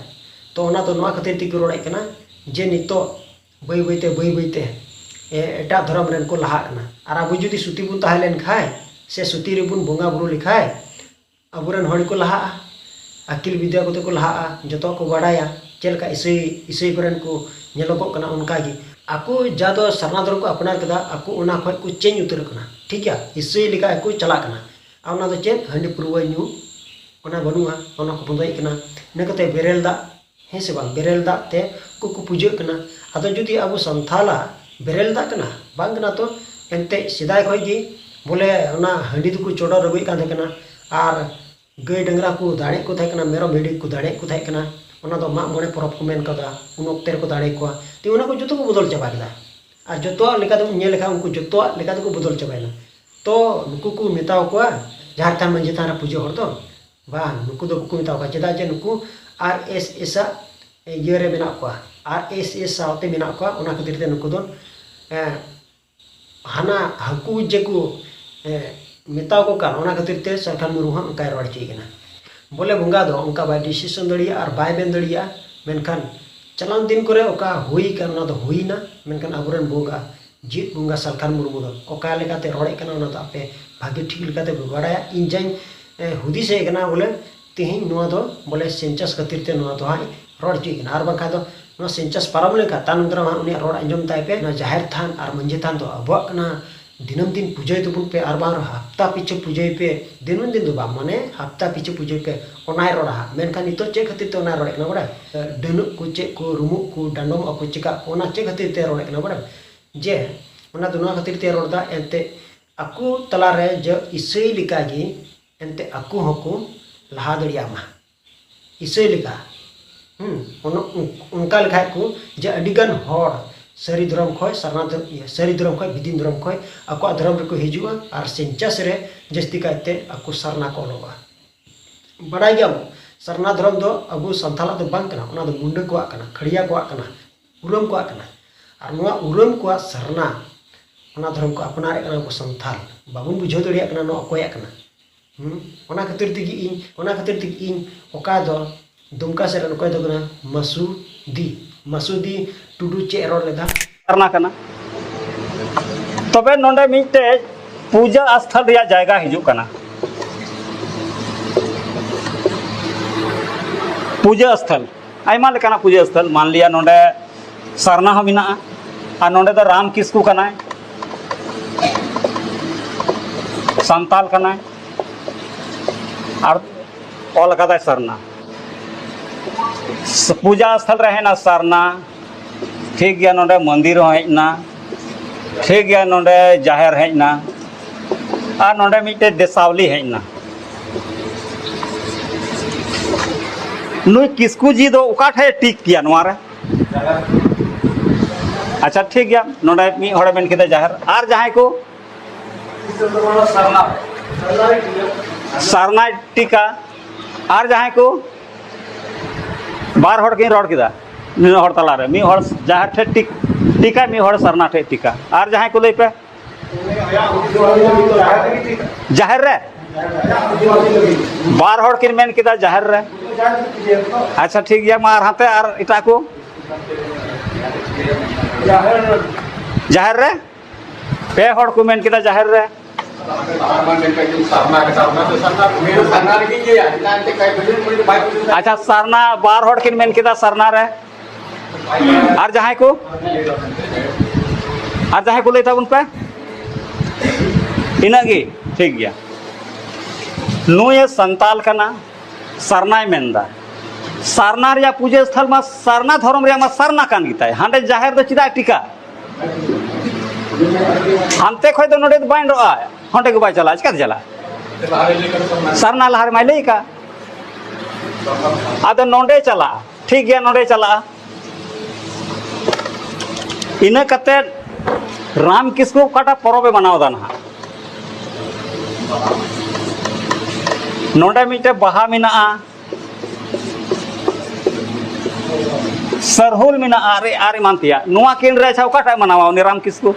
ᱛᱚ ᱚᱱᱟ ᱫᱚ ᱱᱚᱣᱟ ᱠᱷᱟᱹᱛᱤᱨ ᱛᱮᱠᱚ ᱨᱚᱲᱮᱫ ᱠᱟᱱᱟ ᱡᱮ ᱱᱤᱛᱚᱜ ᱵᱟᱹᱭ ᱵᱟᱹᱭᱛᱮ, ᱵᱟᱹᱭ ᱵᱟᱹᱭᱛᱮ, ᱮ, ᱮᱴᱟᱜ ᱫᱷᱚᱨᱚᱢ ᱨᱮᱱ ᱠᱚ ᱞᱟᱦᱟᱜ ᱠᱟᱱᱟ᱾ ᱟᱨ ᱟᱵᱚ ᱡᱩᱫᱤ ᱥᱩᱛᱤ ᱵᱚᱱ ᱛᱟᱦᱮᱸ ᱞᱮᱱ ᱠᱷᱟᱡ, ᱥᱮ ᱥᱩᱛᱤ ᱨᱮᱵᱚᱱ ᱵᱚᱸᱜᱟ ᱵᱩᱨᱩ ᱞᱮᱠᱷᱟᱡ, ᱟᱵᱚᱨᱮᱱ ᱦᱚᱲ ᱠᱚ ᱞᱟᱦᱟᱜᱼᱟ, ᱟᱹᱠᱤᱞ ᱵᱤᱫᱽᱫᱟᱹ ᱠᱚᱛᱮ ᱠᱚ ᱞᱟᱦᱟᱜᱼᱟ, ᱡᱚᱛᱚᱣᱟᱜ ᱠᱚ ᱵᱟᱲᱟᱭᱟ, ᱪᱮᱫ ᱞᱮᱠᱟ ᱤᱥᱟᱹᱭ, ᱤᱥᱟᱹᱭ ᱠᱚᱨᱮᱱ ᱠᱚ ᱧᱮᱞᱚᱜᱚᱜ ᱠᱟᱱᱟ᱾ ᱚᱱᱠᱟ ᱜᱮ ᱟᱠᱚ ᱡᱟ ᱫᱚ ᱥᱟᱨᱱᱟ ᱫᱷᱚᱨᱚᱢ ᱠᱚ ᱟᱯᱱᱟᱨ ᱠᱮᱫᱟ, ᱟᱠᱚ ᱚᱱᱟ ᱠᱷᱚᱡ ᱠᱚ ᱪᱮᱧᱡᱽ ᱩᱛᱟᱹᱨᱚᱜ ᱠᱟᱱᱟ, ᱴᱷᱤᱠ ᱜᱮᱭᱟ, ᱤᱥᱟᱹᱭ ᱞᱮᱠᱟ ᱜᱮᱠᱚ ᱪᱟᱞᱟᱜ ᱠᱟᱱᱟ᱾ ᱟᱨ ᱚᱱᱟ ᱫᱚ ᱪᱮᱫ? ᱦᱟᱺᱰᱤ ᱯᱟᱹᱨᱣᱟᱹ ᱧᱩ, ᱚᱱᱟ ᱵᱟᱹᱱᱩᱜᱼᱟ, ᱚᱱᱟ ᱠᱚ ᱵᱚᱱᱫᱚᱭᱮᱫ ᱠᱟᱱᱟ᱾ ᱤᱱᱟᱹ ᱠᱟᱛᱮ ᱵᱮᱨᱮᱞ ᱫᱟᱜ, ᱦᱮᱸ ᱥᱮ ᱵᱟᱝ? ᱵᱮᱨᱮᱞ ᱫᱟᱜ ᱛᱮ ᱩᱱᱠᱩ ᱠᱚ ᱯᱩᱡᱟᱹᱜ ᱠᱟᱱᱟ᱾ ᱟᱫᱚ ᱡᱩᱫᱤ ᱟᱵᱚ ᱥᱟᱱᱛᱷᱟᱞᱟᱜ ᱵᱮᱨᱮᱞ ᱫᱟᱜ ᱠᱟᱱᱟ, ᱵᱟᱝ ᱠᱟᱱᱟ ᱛᱚ, ᱮᱱᱛᱮᱫ ᱥᱮᱫᱟᱭ ᱠᱷᱚᱡ ᱜᱮ ᱵᱚᱞᱮ ᱚᱱᱟ ᱦᱟᱺᱰᱤ ᱫᱚᱠᱚ ᱪᱚᱰᱚᱨ ᱟᱹᱜᱩᱭᱮᱫ ᱠᱟᱱ ᱛᱟᱦᱮᱸ ᱠᱟᱱᱟ᱾ ᱟᱨ ᱜᱟᱹᱭ ᱰᱟᱝᱨᱟ ᱠᱚ ᱫᱟᱲᱮᱜ ᱠᱚ ᱛᱟᱦᱮᱸ ᱠᱟᱱᱟ, ᱢᱮᱨᱚᱢ ᱵᱷᱤᱰᱤ ᱠᱚ ᱫᱟᱲᱮᱜ ᱠᱚ ᱛᱟᱦᱮᱸ ᱠᱟᱱᱟ᱾ ᱚᱱᱟ ᱫᱚ ᱢᱟᱜ ᱢᱚᱬᱮ ᱯᱚᱨᱚᱵᱽ ᱠᱚ ᱢᱮᱱ ᱠᱟᱫᱟ, ᱩᱱ ᱚᱠᱛᱮ ᱨᱮᱠᱚ ᱫᱟᱲᱮ ᱠᱚᱣᱟ᱾ ᱛᱚ ᱚᱱᱟ ᱠᱚ ᱡᱚᱛᱚ ᱠᱚ ᱵᱚᱫᱚᱞ ᱪᱟᱵᱟ ᱠᱮᱫᱟ᱾ ᱟᱨ ᱡᱚᱛᱚᱣᱟᱜ ᱞᱮᱠᱟ ᱛᱮᱵᱚᱱ ᱧᱮᱞ ᱞᱮᱠᱷᱟᱱ ᱩᱱᱠᱩ ᱡᱚᱛᱚᱣᱟᱜ ᱞᱮᱠᱟ ᱛᱮᱠᱚ ᱵᱚᱫᱚᱞ ᱪᱟᱵᱟᱭᱮᱱᱟ᱾ ᱛᱚ ᱱᱩᱠᱩ ᱠᱚ ᱢᱮᱛᱟᱣ ᱠᱚᱣᱟ ᱡᱟᱦᱮᱨ ᱛᱷᱟᱱ ᱢᱟᱺᱡᱷᱤ ᱛᱷᱟᱱ ᱨᱮ ᱯᱩᱡᱟᱹ ᱦᱚᱲ ᱫᱚ, ᱵᱟᱝ, ᱱᱩᱠᱩ ᱫᱚ ᱵᱟᱠᱚ ᱢᱮᱛᱟᱣ ᱠᱚᱣᱟ᱾ ᱪᱮᱫᱟᱜ ᱡᱮ ᱱᱩᱠᱩ ᱟᱨ ᱮᱥ ᱮᱥ ᱟᱜ ᱤᱭᱟᱹ ᱨᱮ ᱢᱮᱱᱟᱜ ᱠᱚᱣᱟ, ᱟᱨ ᱮᱥ ᱮᱥ ᱥᱟᱶᱛᱮ ᱢᱮᱱᱟᱜ ᱠᱚᱣᱟ᱾ ᱚᱱᱟ ᱠᱷᱟᱹᱛᱤᱨ ᱛᱮ ᱱᱩᱠᱩ ᱫᱚ, ᱮᱸ, ᱦᱟᱱᱟ ᱦᱟᱹᱠᱩ ᱡᱮᱠᱚ, ᱮᱸ, ᱢᱮᱛᱟᱣ ᱠᱚ ᱠᱟᱱ, ᱚᱱᱟ ᱠᱷᱟᱹᱛᱤᱨ ᱛᱮ ᱥᱟᱞᱠᱷᱟᱱ ᱢᱩᱨᱢᱩ ᱦᱚᱸ ᱚᱱᱠᱟᱭ ᱨᱚᱲ ᱦᱚᱪᱚᱭᱮ ᱠᱟᱱᱟ᱾ ᱵᱚᱞᱮ ᱵᱚᱸᱜᱟ ᱫᱚ ᱚᱱᱠᱟ ᱵᱟᱭ decision ᱫᱟᱲᱮᱭᱟᱜᱼᱟ ᱟᱨ ᱵᱟᱭ ᱢᱮᱱ ᱫᱟᱲᱮᱭᱟᱜᱼᱟ᱾ ᱢᱮᱱᱠᱷᱟᱱ ᱪᱟᱞᱟᱣ ᱫᱤᱱ ᱠᱚᱨᱮ ᱚᱠᱟ ᱦᱩᱭ ᱠᱟᱱ, ᱚᱱᱟ ᱫᱚ ᱦᱩᱭᱱᱟ᱾ ᱢᱮᱱᱠᱷᱟᱱ ᱟᱵᱚᱨᱮᱱ ᱵᱚᱸᱜᱟ, ᱡᱤᱛ ᱵᱚᱸᱜᱟ ᱥᱟᱞᱠᱷᱟᱱ ᱢᱩᱨᱢᱩ ᱫᱚ ᱚᱠᱟ ᱞᱮᱠᱟᱛᱮ ᱨᱚᱲᱮᱫ ᱠᱟᱱᱟ, ᱚᱱᱟ ᱫᱚ ᱟᱯᱮ ᱵᱷᱟᱜᱮ ᱴᱷᱤᱠ ᱞᱮᱠᱟᱛᱮ ᱯᱮ ᱵᱟᱲᱟᱭᱟ᱾ ᱤᱧ ᱡᱟᱧ, ᱮ, ᱦᱩᱫᱤᱥᱮᱫ ᱠᱟᱱᱟ, ᱵᱚᱞᱮ ᱛᱮᱦᱮᱧ ᱱᱚᱣᱟ ᱫᱚ ᱵᱚᱞᱮ census ᱠᱷᱟᱹᱛᱤᱨ ᱛᱮ ᱱᱚᱣᱟ ᱫᱚ ᱦᱟᱸᱜ ᱨᱚᱲ ᱦᱚᱪᱚᱭᱮᱫ ᱠᱟᱱᱟ᱾ ᱟᱨ ᱵᱟᱝᱠᱷᱟᱱ ᱫᱚ ᱱᱚᱣᱟ census ᱯᱟᱨᱚᱢ ᱞᱮᱱᱠᱷᱟᱱ ᱛᱟᱭᱱᱚᱢ ᱫᱟᱨᱟᱢ ᱦᱟᱸᱜ ᱩᱱᱤᱭᱟᱜ ᱨᱚᱲ ᱟᱸᱡᱚᱢ ᱛᱟᱭ ᱯᱮ᱾ ᱱᱚᱣᱟ ᱡᱟᱦᱮᱨ ᱛᱷᱟᱱ ᱟᱨ ᱢᱟᱺᱡᱷᱤ ᱛᱷᱟᱱ ᱫᱚ ᱟᱵᱚᱣᱟᱜ ᱠᱟᱱᱟ, ᱫᱤᱱᱟᱹᱢ ᱫᱤᱱ ᱯᱩᱡᱟᱹᱭ ᱛᱟᱵᱚᱱ ᱯᱮ, ᱟᱨ ᱵᱟᱝ ᱨᱮᱦᱚᱸ ᱦᱟᱯᱛᱟ ᱯᱤᱪᱷᱩ ᱯᱩᱡᱟᱹᱭ ᱯᱮ, ᱫᱤᱱᱟᱹᱢ ᱫᱤᱱ ᱫᱚ ᱵᱟᱝ, ᱢᱟᱱᱮ ᱦᱟᱯᱛᱟ ᱯᱤᱪᱷᱩ ᱯᱩᱡᱟᱹᱭ ᱯᱮ, ᱚᱱᱟᱭ ᱨᱚᱲᱟ ᱦᱟᱸᱜ᱾ ᱢᱮᱱᱠᱷᱟᱱ ᱱᱤᱛᱚᱜ ᱪᱮᱫ ᱠᱷᱟᱹᱛᱤᱨ ᱛᱮ ᱚᱱᱟᱭ ᱨᱚᱲᱮᱫ ᱠᱟᱱᱟ ᱵᱟᱲᱟᱭ? ᱰᱟᱹᱱᱩᱜ ᱠᱚ, ᱪᱮᱫ ᱠᱚ, ᱨᱩᱢᱩᱜ ᱠᱚ, ᱰᱟᱸᱰᱚᱢᱚᱜ ᱟᱠᱚ, ᱪᱮᱠᱟᱜ ᱠᱚ, ᱚᱱᱟ ᱪᱮᱫ ᱠᱷᱟᱹᱛᱤᱨ ᱛᱮ ᱨᱚᱲᱮᱫ ᱠᱟᱱᱟ ᱵᱟᱲᱟᱭ? ᱡᱮ ᱚᱱᱟ ᱫᱚ ᱱᱚᱣᱟ ᱠᱷᱟᱹᱛᱤᱨ ᱛᱮ ᱨᱚᱲ ᱮᱫᱟ, ᱮᱱᱛᱮᱫ ᱟᱠᱚ ᱛᱟᱞᱟᱨᱮ ᱡᱮ ᱤᱥᱟᱹᱭ ᱞᱮᱠᱟᱜᱮ ᱮᱱᱛᱮ ᱟᱠᱚ ᱦᱚᱸᱠᱚ ᱞᱟᱦᱟ ᱫᱟᱲᱮᱭᱟᱜ ᱢᱟ ᱤᱥᱟᱹᱭ ᱞᱮᱠᱟ᱾ ᱦᱩᱸ, ᱚᱱ-, ᱚᱱᱠᱟ ᱞᱮᱠᱷᱟᱡ ᱠᱚ ᱡᱮ ᱟᱹᱰᱤ ᱜᱟᱱ ᱦᱚᱲ ᱥᱟᱹᱨᱤ ᱫᱷᱚᱨᱚᱢ ᱠᱷᱚᱡ ᱥᱟᱨᱱᱟ ᱫᱷᱚᱨ-, ᱤᱭᱟᱹ, ᱥᱟᱹᱨᱤ ᱫᱷᱚᱨᱚᱢ ᱠᱷᱚᱡ, ᱵᱤᱫᱤᱱ ᱫᱷᱚᱨᱚᱢ ᱠᱷᱚᱡ ᱟᱠᱚᱣᱟᱜ ᱫᱷᱚᱨᱚᱢ ᱨᱮᱠᱚ ᱦᱤᱡᱩᱜᱼᱟ ᱟᱨ census ᱨᱮ ᱡᱟᱹᱥᱛᱤ ᱠᱟᱭᱛᱮ ᱟᱠᱚ ᱥᱟᱨᱱᱟ ᱠᱚ ᱚᱞᱚᱜᱚᱜᱼᱟ᱾ ᱵᱟᱰᱟᱭ ᱜᱮᱭᱟᱵᱚᱱ, ᱥᱟᱨᱱᱟ ᱫᱷᱚᱨᱚᱢ ᱫᱚ ᱟᱵᱚ ᱥᱟᱱᱛᱟᱲᱟᱜ ᱫᱚ ᱵᱟᱝ ᱠᱟᱱᱟ, ᱚᱱᱟ ᱫᱚ ᱢᱩᱱᱰᱟᱹ ᱠᱚᱣᱟᱜ ᱠᱟᱱᱟ, ᱠᱷᱟᱹᱲᱭᱟ ᱠᱚᱣᱟᱜ ᱠᱟᱱᱟ, ᱩᱨᱟᱹᱢ ᱠᱚᱣᱟᱜ ᱠᱟᱱᱟ᱾ ᱟᱨ ᱱᱚᱣᱟ ᱩᱨᱟᱹᱢ ᱠᱚᱣᱟᱜ ᱥᱟᱨᱱᱟ, ᱚᱱᱟ ᱫᱷᱚᱨᱚᱢ ᱠᱚ ᱟᱯᱱᱟᱨᱮᱫ ᱠᱟᱱᱟ ᱟᱵᱚ ᱥᱟᱱᱛᱟᱲ᱾ ᱵᱟᱵᱚᱱ ᱵᱩᱡᱷᱟᱹᱣ ᱫᱟᱲᱮᱭᱟᱜ ᱠᱟᱱᱟ ᱱᱚᱣᱟ ᱚᱠᱚᱭᱟᱜ ᱠᱟᱱᱟ᱾ ᱦᱩᱸ? ᱚᱱᱟ ᱠᱷᱟᱹᱛᱤᱨ ᱛᱮᱜᱮ ᱤᱧ, ᱚᱱᱟ ᱠᱷᱟᱹᱛᱤᱨ ᱛᱮᱜᱮ ᱤᱧ ᱚᱠᱟ ᱫᱚ ᱫᱩᱢᱠᱟ ᱥᱮᱫ ᱨᱮᱱ ᱚᱠᱚᱭ ᱫᱚ ᱠᱟᱱᱟ ᱢᱟᱥᱩᱫᱤ, ᱢᱟᱥᱩᱫᱤ ᱴᱩᱰᱩ ᱪᱮᱫ ᱮ ᱨᱚᱲ ᱞᱮᱫᱟ? ᱥᱟᱨᱱᱟ ᱠᱟᱱᱟ᱾ ᱛᱚᱵᱮ ᱱᱚᱰᱮ ᱢᱤᱫᱴᱮᱡ ᱯᱩᱡᱟᱹ ᱟᱥᱛᱷᱟᱱ ᱨᱮᱭᱟᱜ ᱡᱟᱭᱜᱟ ᱦᱤᱡᱩᱜ ᱠᱟᱱᱟ᱾ ᱯᱩᱡᱟᱹ ᱟᱥᱛᱷᱟᱱ ᱟᱭᱢᱟ ᱞᱮᱠᱟᱱᱟᱜ ᱯᱩᱡᱟᱹ ᱟᱥᱛᱷᱟᱱ, ᱢᱟᱱᱞᱤᱭᱟ ᱱᱚᱰᱮ ᱥᱟᱨᱱᱟ ᱦᱚᱸ ᱢᱮᱱᱟᱜᱼᱟ, ᱟᱨ ᱱᱚᱰᱮ ᱫᱚ ᱨᱟᱢ ᱠᱤᱥᱠᱩ ᱠᱟᱱᱟᱭ, ᱥᱟᱱᱛᱟᱞ ᱠᱟᱱᱟᱭ, ᱟᱨ ᱚᱞ ᱠᱟᱫᱟᱭ ᱥᱟᱨᱱᱟ᱾ ᱯᱩᱡᱟ ᱟᱥᱛᱷᱟᱱ ᱨᱮ ᱦᱮᱡ ᱮᱱᱟ ᱥᱟᱨᱱᱟ, ᱴᱷᱤᱠ ᱜᱮᱭᱟ, ᱱᱚᱰᱮ ᱢᱚᱱᱫᱤᱨ ᱦᱚᱸ ᱦᱮᱡ ᱮᱱᱟ, ᱴᱷᱤᱠ ᱜᱮᱭᱟ, ᱱᱚᱰᱮ ᱡᱟᱦᱮᱨ ᱦᱮᱡ ᱮᱱᱟ, ᱟᱨ ᱱᱚᱰᱮ ᱢᱤᱫᱴᱮᱡ ᱫᱮᱥᱟᱣᱞᱤ ᱦᱮᱡ ᱮᱱᱟ᱾ ᱱᱩᱭ ᱠᱤᱥᱠᱩ ᱡᱤ ᱫᱚ ᱚᱠᱟ ᱴᱷᱮᱡ ᱮ ᱴᱤᱠ ᱠᱮᱭᱟ ᱱᱚᱣᱟ ᱨᱮ? ᱟᱪᱪᱷᱟ, ᱴᱷᱤᱠ ᱜᱮᱭᱟ, ᱱᱚᱰᱮ ᱢᱤᱫ ᱦᱚᱲᱮ ᱢᱮᱱ ᱠᱮᱫᱟ ᱡᱟᱦᱮᱨ, ᱟᱨ ᱡᱟᱦᱟᱸᱭ ᱠᱚ? ᱥᱟᱨᱱᱟᱭ ᱴᱤᱠᱟ᱾ ᱟᱨ ᱡᱟᱦᱟᱸᱭ ᱠᱚ? ᱵᱟᱨ ᱦᱚᱲ ᱠᱤᱱ ᱨᱚᱲ ᱠᱮᱫᱟ ᱱᱤᱱᱟᱹᱜ ᱦᱚᱲ ᱛᱟᱞᱟᱨᱮ, ᱢᱤᱫ ᱦᱚᱲ ᱡᱟᱦᱮᱨ ᱴᱷᱮᱡ ᱴᱤᱠ-, ᱴᱤᱠᱟ, ᱢᱤᱫ ᱦᱚᱲ ᱥᱟᱨᱱᱟ ᱴᱷᱮᱡ ᱴᱤᱠᱟ᱾ ᱟᱨ ᱡᱟᱦᱟᱸᱭ ᱠᱚ ᱞᱟᱹᱭ ᱯᱮ? ᱡᱟᱦᱮᱨ ᱨᱮ? ᱵᱟᱨ ᱦᱚᱲ ᱠᱤᱱ ᱢᱮᱱ ᱠᱮᱫᱟ ᱡᱟᱦᱮᱨ ᱨᱮ᱾ ᱟᱪᱪᱷᱟ, ᱴᱷᱤᱠ ᱜᱮᱭᱟ, ᱢᱟ ᱟᱨ ᱦᱟᱱᱛᱮ ᱟᱨ ᱮᱴᱟᱜ ᱠᱚ? ᱡᱟᱦᱮᱨ ᱨᱮ? ᱯᱮ ᱦᱚᱲ ᱠᱚ ᱢᱮᱱ ᱠᱮᱫᱟ ᱡᱟᱦᱮᱨ ᱨᱮ᱾ ᱟᱪᱪᱷᱟ, ᱥᱟᱨᱱᱟ, ᱵᱟᱨ ᱦᱚᱲ ᱠᱤᱱ ᱢᱮᱱ ᱠᱮᱫᱟ ᱥᱟᱨᱱᱟ ᱨᱮ᱾ ᱟᱨ ᱡᱟᱦᱟᱸᱭ ᱠᱚ? ᱟᱨ ᱡᱟᱦᱟᱸᱭ ᱠᱚ ᱞᱟᱹᱭ ᱛᱟᱵᱚᱱ ᱯᱮ᱾ ᱤᱱᱟᱹᱜ ᱜᱮ, ᱴᱷᱤᱠ ᱜᱮᱭᱟ᱾ ᱱᱩᱭᱮ ᱥᱟᱱᱛᱟᱞ ᱠᱟᱱᱟ, ᱥᱟᱨᱱᱟᱭ ᱢᱮᱱᱫᱟ᱾ ᱥᱟᱨᱱᱟ ᱨᱮᱭᱟᱜ ᱯᱩᱡᱟᱹ ᱥᱛᱷᱟᱱ ᱢᱟ, ᱥᱟᱨᱱᱟ ᱫᱷᱚᱨᱚᱢ ᱨᱮᱭᱟᱜ ᱢᱟ ᱥᱟᱨᱱᱟ ᱠᱟᱱ ᱜᱮᱛᱟᱭ, ᱦᱟᱸᱰᱮ ᱡᱟᱦᱮᱨ ᱫᱚ ᱪᱮᱫᱟᱜ ᱮ ᱴᱤᱠᱟ? ᱦᱟᱱᱛᱮ ᱠᱷᱚᱡ ᱫᱚ ᱱᱚᱰᱮ ᱫᱚ ᱵᱟᱭ ᱨᱚᱜᱼᱟ, ᱦᱟᱸᱰᱮ ᱜᱮ ᱵᱟᱭ ᱪᱟᱞᱟᱜᱼᱟ, ᱪᱤᱠᱟᱹᱛᱮ ᱪᱟᱞᱟᱜᱼᱟ? ᱥᱟᱨᱱᱟ ᱞᱟᱦᱟ ᱨᱮᱢᱟᱭ ᱞᱟᱹᱭ ᱟᱠᱟᱫ᱾ ᱟᱫᱚ ᱱᱚᱰᱮ ᱪᱟᱞᱟᱜᱼᱟ, ᱴᱷᱤᱠ ᱜᱮᱭᱟ, ᱱᱚᱰᱮ ᱪᱟᱞᱟᱜᱼᱟ᱾ ᱤᱱᱟᱹ ᱠᱟᱛᱮᱫ ᱨᱟᱢ ᱠᱤᱥᱠᱩ ᱚᱠᱟᱴᱟᱜ ᱯᱚᱨᱚᱵᱽ ᱮ ᱢᱟᱱᱟᱣ ᱮᱫᱟ ᱱᱟᱦᱟᱜ? ᱱᱚᱰᱮ ᱢᱤᱫᱴᱮᱱ ᱵᱟᱦᱟ ᱢᱮᱱᱟᱜᱼᱟ, ᱥᱟᱨᱦᱩᱞ ᱢᱮᱱᱟᱜᱼᱟ, ᱟᱨ, ᱟᱨ ᱮᱢᱟᱱ ᱛᱮᱭᱟᱜ᱾ ᱱᱚᱣᱟ ᱠᱤᱱ ᱨᱮ ᱟᱪᱪᱷᱟ ᱚᱠᱟᱴᱟᱜ ᱮ ᱢᱟᱱᱟᱣᱟ ᱩᱱᱤ ᱨᱟᱢ ᱠᱤᱥᱠᱩ?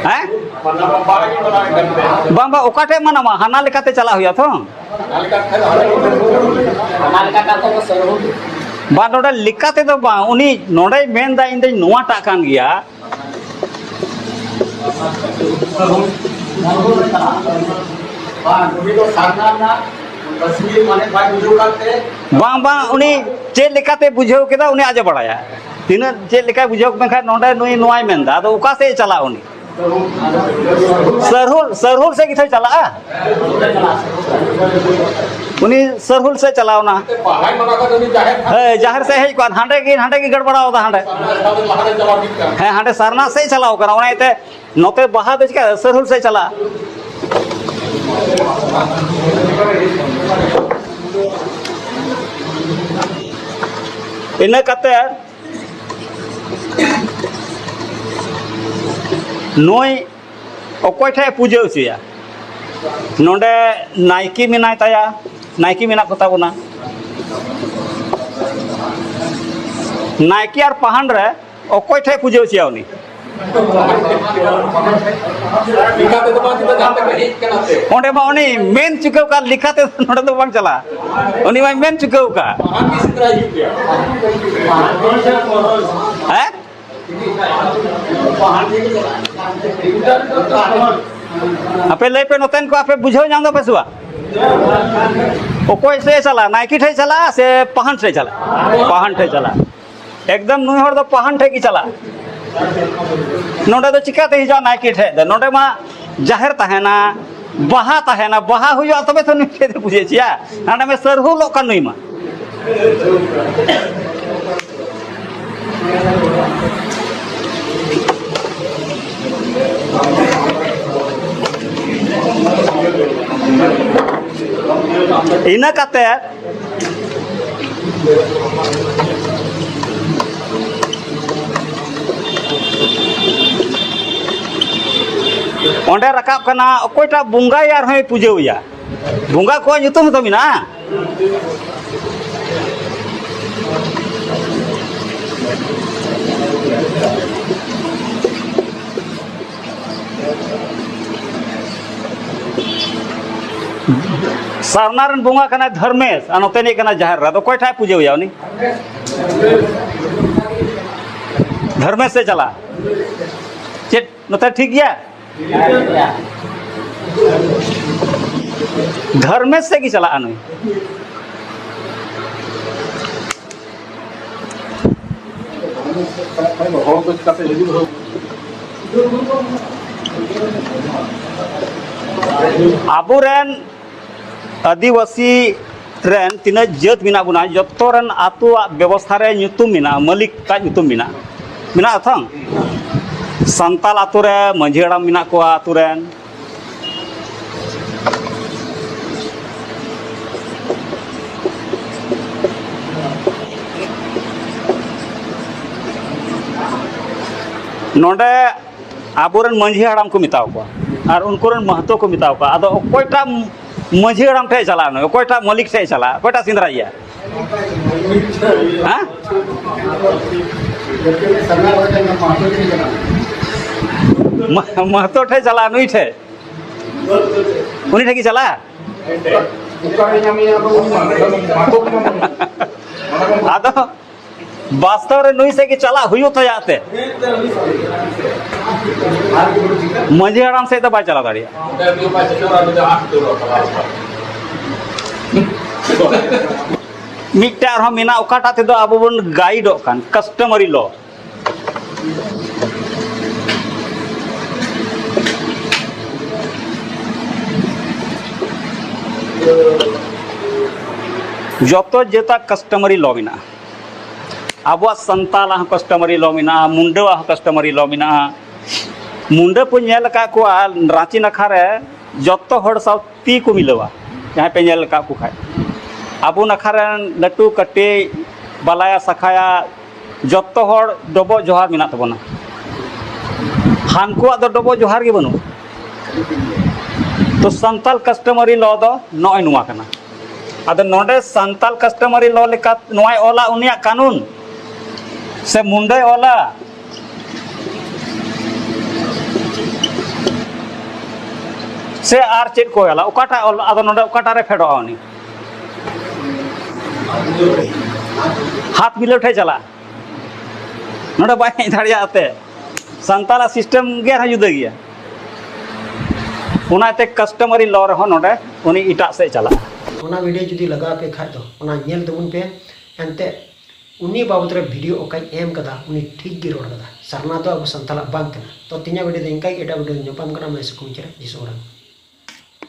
ᱦᱮᱸ? ᱵᱟᱝ, ᱵᱟᱝ, ᱚᱠᱟ ᱴᱷᱮᱡ ᱢᱟᱱᱟᱣᱟ? ᱦᱟᱱᱟ ᱞᱮᱠᱟᱛᱮ ᱪᱟᱞᱟᱜ ᱦᱩᱭᱩᱜᱼᱟ ᱛᱚ᱾ ᱵᱟᱝ, ᱱᱚᱰᱮ ᱞᱮᱠᱟ ᱛᱮᱫᱚ ᱵᱟᱝ, ᱩᱱᱤ ᱱᱚᱰᱮᱭ ᱢᱮᱱᱫᱟ, "ᱤᱧ ᱫᱚᱧ ᱱᱚᱣᱟᱴᱟᱜ ᱠᱟᱱ ᱜᱮᱭᱟ᱾" ᱵᱟᱝ, ᱩᱱᱤ ᱫᱚ ᱥᱟᱨᱱᱟ ᱨᱮᱱᱟᱜ ᱠᱟᱹᱥᱤ ᱢᱟᱱᱮ ᱵᱟᱭ ᱵᱩᱡᱷᱟᱹᱣ ᱠᱟᱱ ᱛᱮ᱾ ᱵᱟᱝ, ᱵᱟᱝ, ᱩᱱᱤ ᱪᱮᱫ ᱞᱮᱠᱟᱛᱮ ᱵᱩᱡᱷᱟᱹᱣ ᱠᱮᱫᱟ, ᱩᱱᱤ ᱟᱡ ᱮ ᱵᱟᱲᱟᱭᱟ᱾ ᱛᱤᱱᱟᱹᱜ ᱪᱮᱫ ᱞᱮᱠᱟᱭ ᱵᱩᱡᱷᱟᱹᱣ ᱢᱮᱱᱠᱷᱟᱱ ᱱᱚᱰᱮ ᱱᱩᱭ ᱱᱚᱣᱟᱭ ᱢᱮᱱᱫᱟ, ᱟᱫᱚ ᱚᱠᱟ ᱥᱮᱫ ᱮ ᱪᱟᱞᱟᱜᱼᱟ ᱩᱱᱤ? ᱥᱟᱹᱨᱦᱩᱞ, ᱥᱟᱹᱨᱦᱩᱞ ᱥᱮᱫ ᱜᱮᱛᱚᱭ ᱪᱟᱞᱟᱜᱼᱟ᱾ ᱩᱱᱤ ᱥᱟᱹᱨᱦᱩᱞ ᱥᱮᱫ ᱪᱟᱞᱟᱣ ᱮᱱᱟ᱾ ᱦᱮᱸ, ᱡᱟᱦᱮᱨ ᱥᱮᱫ ᱦᱮᱡ ᱠᱚᱜᱼᱟ, ᱦᱟᱸᱰᱮ ᱜᱮ, ᱦᱟᱸᱰᱮ ᱜᱮ ᱜᱟᱲᱵᱟᱲᱟᱣ ᱫᱟ ᱦᱟᱸᱰᱮ᱾ ᱦᱮᱸ, ᱦᱟᱸᱰᱮ ᱥᱟᱨᱱᱟ ᱥᱮᱫ ᱪᱟᱞᱟᱣ ᱠᱟᱱᱟ, ᱚᱱᱟ ᱤᱭᱟᱹᱛᱮ ᱱᱚᱛᱮ ᱵᱟᱦᱟ ᱫᱚ ᱪᱤᱠᱟ ᱥᱟᱹᱨᱦᱩᱞ ᱥᱮᱫ ᱪᱟᱞᱟᱜᱼᱟ᱾ ᱤᱱᱟᱹ ᱠᱟᱛᱮ ᱱᱩᱭ ᱚᱠᱚᱭ ᱴᱷᱮᱡ ᱮ ᱯᱩᱡᱟᱹ ᱦᱚᱪᱚᱭᱟ? ᱱᱚᱰᱮ ᱱᱟᱭᱠᱮ ᱢᱮᱱᱟᱭ ᱛᱟᱭᱟ, ᱱᱟᱭᱠᱮ ᱢᱮᱱᱟᱜ ᱠᱚᱛᱟ ᱵᱚᱱᱟ᱾ ᱱᱟᱭᱠᱮ ᱟᱨ ᱯᱟᱦᱟᱱ ᱨᱮ ᱚᱠᱚᱭ ᱴᱷᱮᱡ ᱯᱩᱡᱟᱹ ᱦᱚᱪᱚᱭᱟ ᱩᱱᱤ? ᱚᱸᱰᱮ ᱢᱟ ᱩᱱᱤ ᱢᱮᱱ ᱪᱩᱠᱟᱹᱣ ᱠᱟᱜ ᱞᱮᱠᱟᱛᱮ ᱱᱚᱰᱮ ᱫᱚ ᱵᱟᱝ ᱪᱟᱞᱟᱜᱼᱟ᱾ ᱩᱱᱤ ᱢᱟᱭ ᱢᱮᱱ ᱪᱩᱠᱟᱹᱣ ᱠᱟᱜ᱾ ᱦᱮᱸ? ᱟᱯᱮ ᱞᱟᱹᱭ ᱯᱮ, ᱱᱚᱛᱮᱱ ᱠᱚ ᱟᱯᱮ ᱵᱩᱡᱷᱟᱹᱣ ᱧᱟᱢ ᱫᱟᱯᱮ ᱥᱮ ᱵᱟᱝ? ᱚᱠᱚᱭ ᱥᱮᱫ ᱮ ᱪᱟᱞᱟᱜᱼᱟ? ᱱᱟᱭᱠᱮ ᱴᱷᱮᱡ ᱪᱟᱞᱟᱜᱼᱟ ᱥᱮ ᱯᱟᱦᱟᱱ ᱴᱷᱮᱡ ᱪᱟᱞᱟᱜᱼᱟ? ᱯᱟᱦᱟᱱ ᱴᱷᱮᱡ ᱪᱟᱞᱟᱜᱼᱟ᱾ ᱮᱠᱫᱚᱢ ᱱᱩᱭ ᱦᱚᱲ ᱫᱚ ᱯᱟᱦᱟᱱ ᱴᱷᱮᱡ ᱜᱮ ᱪᱟᱞᱟᱜᱼᱟ᱾ ᱱᱚᱰᱮ ᱫᱚ ᱪᱤᱠᱟᱹᱛᱮ ᱦᱤᱡᱩᱜᱼᱟ ᱱᱟᱭᱠᱮ ᱴᱷᱮᱡ ᱫᱚ? ᱱᱚᱰᱮ ᱢᱟ ᱡᱟᱦᱮᱨ ᱛᱟᱦᱮᱱᱟ, ᱵᱟᱦᱟ ᱛᱟᱦᱮᱱᱟ, ᱵᱟᱦᱟ ᱦᱩᱭᱩᱜᱼᱟ ᱛᱚᱵᱮ ᱛᱚ ᱱᱩᱭ ᱴᱷᱮᱡ ᱫᱚ ᱯᱩᱡᱟᱹ ᱦᱚᱪᱚᱭᱟ᱾ ᱱᱚᱰᱮ ᱢᱟ ᱥᱟᱹᱨᱦᱩᱞᱚᱜ ᱠᱟᱱ ᱱᱩᱭ ᱢᱟ᱾ ᱤᱱᱟᱹ ᱠᱟᱛᱮ ᱚᱸᱰᱮ ᱨᱟᱠᱟᱵ ᱠᱟᱱᱟ, ᱚᱠᱚᱭᱴᱟᱜ ᱵᱚᱸᱜᱟᱭᱟ ᱟᱨᱦᱚᱸᱭ ᱯᱩᱡᱟᱹᱣᱟᱭᱟ᱾ ᱵᱚᱸᱜᱟ ᱠᱚᱣᱟᱜ ᱧᱩᱛᱩᱢ ᱦᱚᱸᱛᱚ ᱢᱮᱱᱟᱜᱼᱟ᱾ ᱥᱟᱨᱱᱟ ᱨᱮᱱ ᱵᱚᱸᱜᱟ ᱠᱟᱱᱟᱭ ᱫᱷᱚᱨᱢᱮᱥ, ᱟᱨ ᱱᱚᱛᱮ ᱨᱤᱱᱤᱡ ᱠᱟᱱᱟᱭ ᱡᱟᱦᱮᱨ ᱮᱨᱟ᱾ ᱟᱫᱚ ᱚᱠᱚᱭ ᱴᱷᱮᱱ ᱯᱩᱡᱟᱹᱣᱟᱭᱟ ᱩᱱᱤ? ᱫᱷᱚᱨᱢᱮᱥ ᱥᱮᱫ ᱪᱟᱞᱟᱜᱼᱟ᱾ ᱪᱮᱫ ᱱᱚᱛᱮ ᱴᱷᱤᱠ ᱜᱮᱭᱟ? ᱫᱷᱚᱨᱢᱮᱥ ᱥᱮᱫ ᱜᱮ ᱪᱟᱞᱟᱜᱼᱟ ᱱᱩᱭ᱾ ᱟᱵᱚᱨᱮᱱ ᱟᱹᱫᱤᱵᱟᱹᱥᱤ ᱨᱮᱱ ᱛᱤᱱᱟᱹᱜ ᱡᱟᱹᱛ ᱢᱮᱱᱟᱜ ᱵᱚᱱᱟ, ᱡᱚᱛᱚ ᱨᱮᱱ ᱟᱹᱛᱩᱣᱟᱜ ᱵᱮᱵᱚᱥᱛᱷᱟ ᱨᱮ ᱧᱩᱛᱩᱢ ᱢᱮᱱᱟᱜᱼᱟ, ᱢᱟᱹᱞᱤᱠ ᱟᱜ ᱧᱩᱛᱩᱢ ᱢᱮᱱᱟᱜᱼᱟ᱾ ᱢᱮᱱᱟᱜᱼᱟ ᱛᱚ? ᱥᱟᱱᱛᱟᱞ ᱟᱹᱛᱩ ᱨᱮ ᱢᱟᱹᱡᱷᱤ ᱦᱟᱲᱟᱢ ᱢᱮᱱᱟᱜ ᱠᱚᱣᱟ ᱟᱹᱛᱩ ᱨᱮᱱ᱾ ᱱᱚᱰᱮ ᱟᱵᱚᱨᱮᱱ ᱢᱟᱹᱡᱷᱤ ᱦᱟᱲᱟᱢ ᱠᱚ ᱢᱮᱛᱟᱣ ᱠᱚᱣᱟ ᱟᱨ ᱩᱱᱠᱩ ᱨᱮᱱ ᱢᱟᱦᱛᱚ ᱠᱚ ᱢᱮᱛᱟᱣ ᱠᱚᱣᱟ᱾ ᱟᱫᱚ ᱚᱠᱚᱭᱴᱟᱜ ᱢᱟᱹᱡᱷᱤ ᱦᱟᱲᱟᱢ ᱴᱷᱮᱡ ᱪᱟᱞᱟᱜᱼᱟ ᱱᱩᱭ? ᱚᱠᱚᱭᱴᱟᱜ ᱢᱟᱹᱞᱤᱠ ᱴᱷᱮᱡ ᱪᱟᱞᱟᱜᱼᱟ? ᱚᱠᱚᱭᱴᱟᱜ ᱥᱮᱸᱫᱽᱨᱟᱭᱮᱭᱟ? ᱦᱮᱸ? ᱢᱟ-, ᱢᱟᱦᱛᱚ ᱴᱷᱮᱡ ᱪᱟᱞᱟᱜᱼᱟ ᱱᱩᱭ ᱴᱷᱮᱡ? ᱩᱱᱤ ᱴᱷᱮᱡ ᱜᱮ ᱪᱟᱞᱟᱜᱼᱟ? ᱟᱫᱚ ᱵᱟᱥᱛᱚᱵ ᱨᱮ ᱱᱩᱭ ᱥᱮᱫ ᱜᱮ ᱪᱟᱞᱟᱜ ᱦᱩᱭᱩᱜ ᱛᱟᱭᱟ ᱮᱱᱛᱮ᱾ ᱢᱟᱹᱡᱷᱤ ᱦᱟᱲᱟᱢ ᱥᱮᱫ ᱫᱚ ᱵᱟᱭ ᱪᱟᱞᱟᱣ ᱫᱟᱲᱮᱭᱟᱜᱼᱟ᱾ ᱢᱤᱫᱴᱟᱝ ᱟᱨᱦᱚᱸ ᱢᱮᱱᱟᱜᱼᱟ, ᱚᱠᱟᱴᱟᱜ ᱛᱮᱫᱚ ᱟᱵᱚ ᱵᱚᱱ ᱜᱟᱭᱤᱰᱚᱜ ᱠᱟᱱ, customary law᱾ ᱡᱚᱛᱚ ᱡᱟᱹᱛᱟᱜ customary law ᱢᱮᱱᱟᱜᱼᱟ᱾ ᱟᱵᱚᱣᱟᱜ ᱥᱟᱱᱛᱟᱞᱟᱜ ᱦᱚᱸ customary law ᱢᱮᱱᱟᱜᱼᱟ, ᱢᱩᱱᱰᱟᱹᱣᱟᱜ ᱦᱚᱸ customary law ᱢᱮᱱᱟᱜᱼᱟ᱾ ᱢᱩᱱᱰᱟᱹ ᱠᱚᱧ ᱧᱮᱞ ᱟᱠᱟᱫ ᱠᱚᱣᱟ ᱨᱟᱸᱪᱤ ᱱᱟᱠᱷᱟ ᱨᱮ ᱡᱚᱛᱚ ᱦᱚᱲ ᱥᱟᱶ ᱛᱤ ᱠᱚ ᱢᱤᱞᱟᱹᱣᱟ᱾ ᱡᱟᱦᱟᱸᱭ ᱯᱮ ᱧᱮᱞ ᱟᱠᱟᱫ ᱠᱚ ᱠᱷᱟᱡ, ᱟᱵᱚ ᱱᱟᱠᱷᱟ ᱨᱮᱱ ᱞᱟᱹᱴᱩ ᱠᱟᱹᱴᱤᱡ, ᱵᱟᱞᱟᱭᱟ ᱥᱟᱠᱷᱟᱭᱟ, ᱡᱚᱛᱚ ᱦᱚᱲ ᱰᱚᱵᱚᱜ ᱡᱚᱦᱟᱨ ᱢᱮᱱᱟᱜ ᱛᱟᱵᱚᱱᱟ᱾ ᱦᱟᱱᱠᱩᱣᱟᱜ ᱫᱚ ᱰᱚᱵᱚᱜ ᱡᱚᱦᱟᱨ ᱜᱮ ᱵᱟᱹᱱᱩᱜ᱾ ᱛᱚ ᱥᱟᱱᱛᱟᱞ customary law ᱫᱚ ᱱᱚᱜᱼᱚᱭ ᱱᱚᱣᱟ ᱠᱟᱱᱟ᱾ ᱟᱫᱚ ᱱᱚᱰᱮ ᱥᱟᱱᱛᱟᱞ customary law ᱞᱮᱠᱟ ᱱᱚᱣᱟᱭ ᱚᱞᱟ, ᱩᱱᱤᱭᱟᱜ ᱠᱟᱹᱱᱩᱱ ᱥᱮ ᱢᱩᱱᱰᱟᱹᱭ ᱚᱞᱟ ᱥᱮ ᱟᱨ ᱪᱮᱫ ᱠᱚ ᱚᱞᱟ, ᱚᱠᱟᱴᱟᱜ ᱚᱞ, ᱟᱫᱚ ᱱᱚᱰᱮ ᱚᱠᱟᱴᱟᱜ ᱨᱮ ᱯᱷᱮᱰᱚᱜᱼᱟ ᱩᱱᱤ? ᱦᱟᱛ ᱵᱤᱞᱟᱹᱣ ᱴᱷᱮᱡ ᱪᱟᱞᱟᱜᱼᱟ᱾ ᱱᱚᱰᱮ ᱵᱟᱭ ᱦᱮᱡ ᱫᱟᱲᱮᱭᱟᱜᱼᱟ ᱛᱮ᱾ ᱥᱟᱱᱛᱟᱲᱟᱜ system ᱜᱮ ᱟᱨᱦᱚᱸ ᱡᱩᱫᱟᱹ ᱜᱮᱭᱟ᱾ ᱚᱱᱟᱛᱮ customary law ᱨᱮᱦᱚᱸ ᱱᱚᱰᱮ ᱩᱱᱤ ᱮᱴᱟᱜ ᱥᱮᱫ ᱪᱟᱞᱟᱜᱼᱟ᱾ ᱚᱱᱟ video ᱡᱩᱫᱤ ᱞᱟᱜᱟᱣ ᱟᱯᱮ ᱠᱷᱟᱡ ᱫᱚ ᱚᱱᱟ ᱧᱮᱞ ᱛᱟᱵᱚᱱ ᱯᱮ᱾ ᱮᱱᱛᱮ ᱩᱱᱤ ᱵᱟᱵᱚᱫ ᱨᱮ video ᱚᱠᱟᱧ ᱮᱢ ᱠᱟᱫᱟ, ᱩᱱᱤ ᱴᱷᱤᱠ ᱜᱮ ᱨᱚᱲ ᱠᱟᱫᱟ᱾ ᱥᱟᱨᱱᱟ ᱫᱚ ᱟᱵᱚ ᱥᱟᱱᱛᱟᱲᱟᱜ ᱵᱟᱝ ᱠᱟᱱᱟ᱾ ᱛᱚ ᱛᱮᱦᱮᱧᱟᱜ video ᱫᱚ ᱤᱱᱠᱟ ᱜᱮ, ᱮᱴᱟᱜ video ᱨᱮ ᱧᱟᱯᱟᱢ ᱠᱟᱱᱟ᱾ ᱢᱟ ᱥᱩᱠᱩᱢ ᱪᱮᱨᱮ ᱡᱤᱥᱩ ᱟᱲᱟᱝ᱾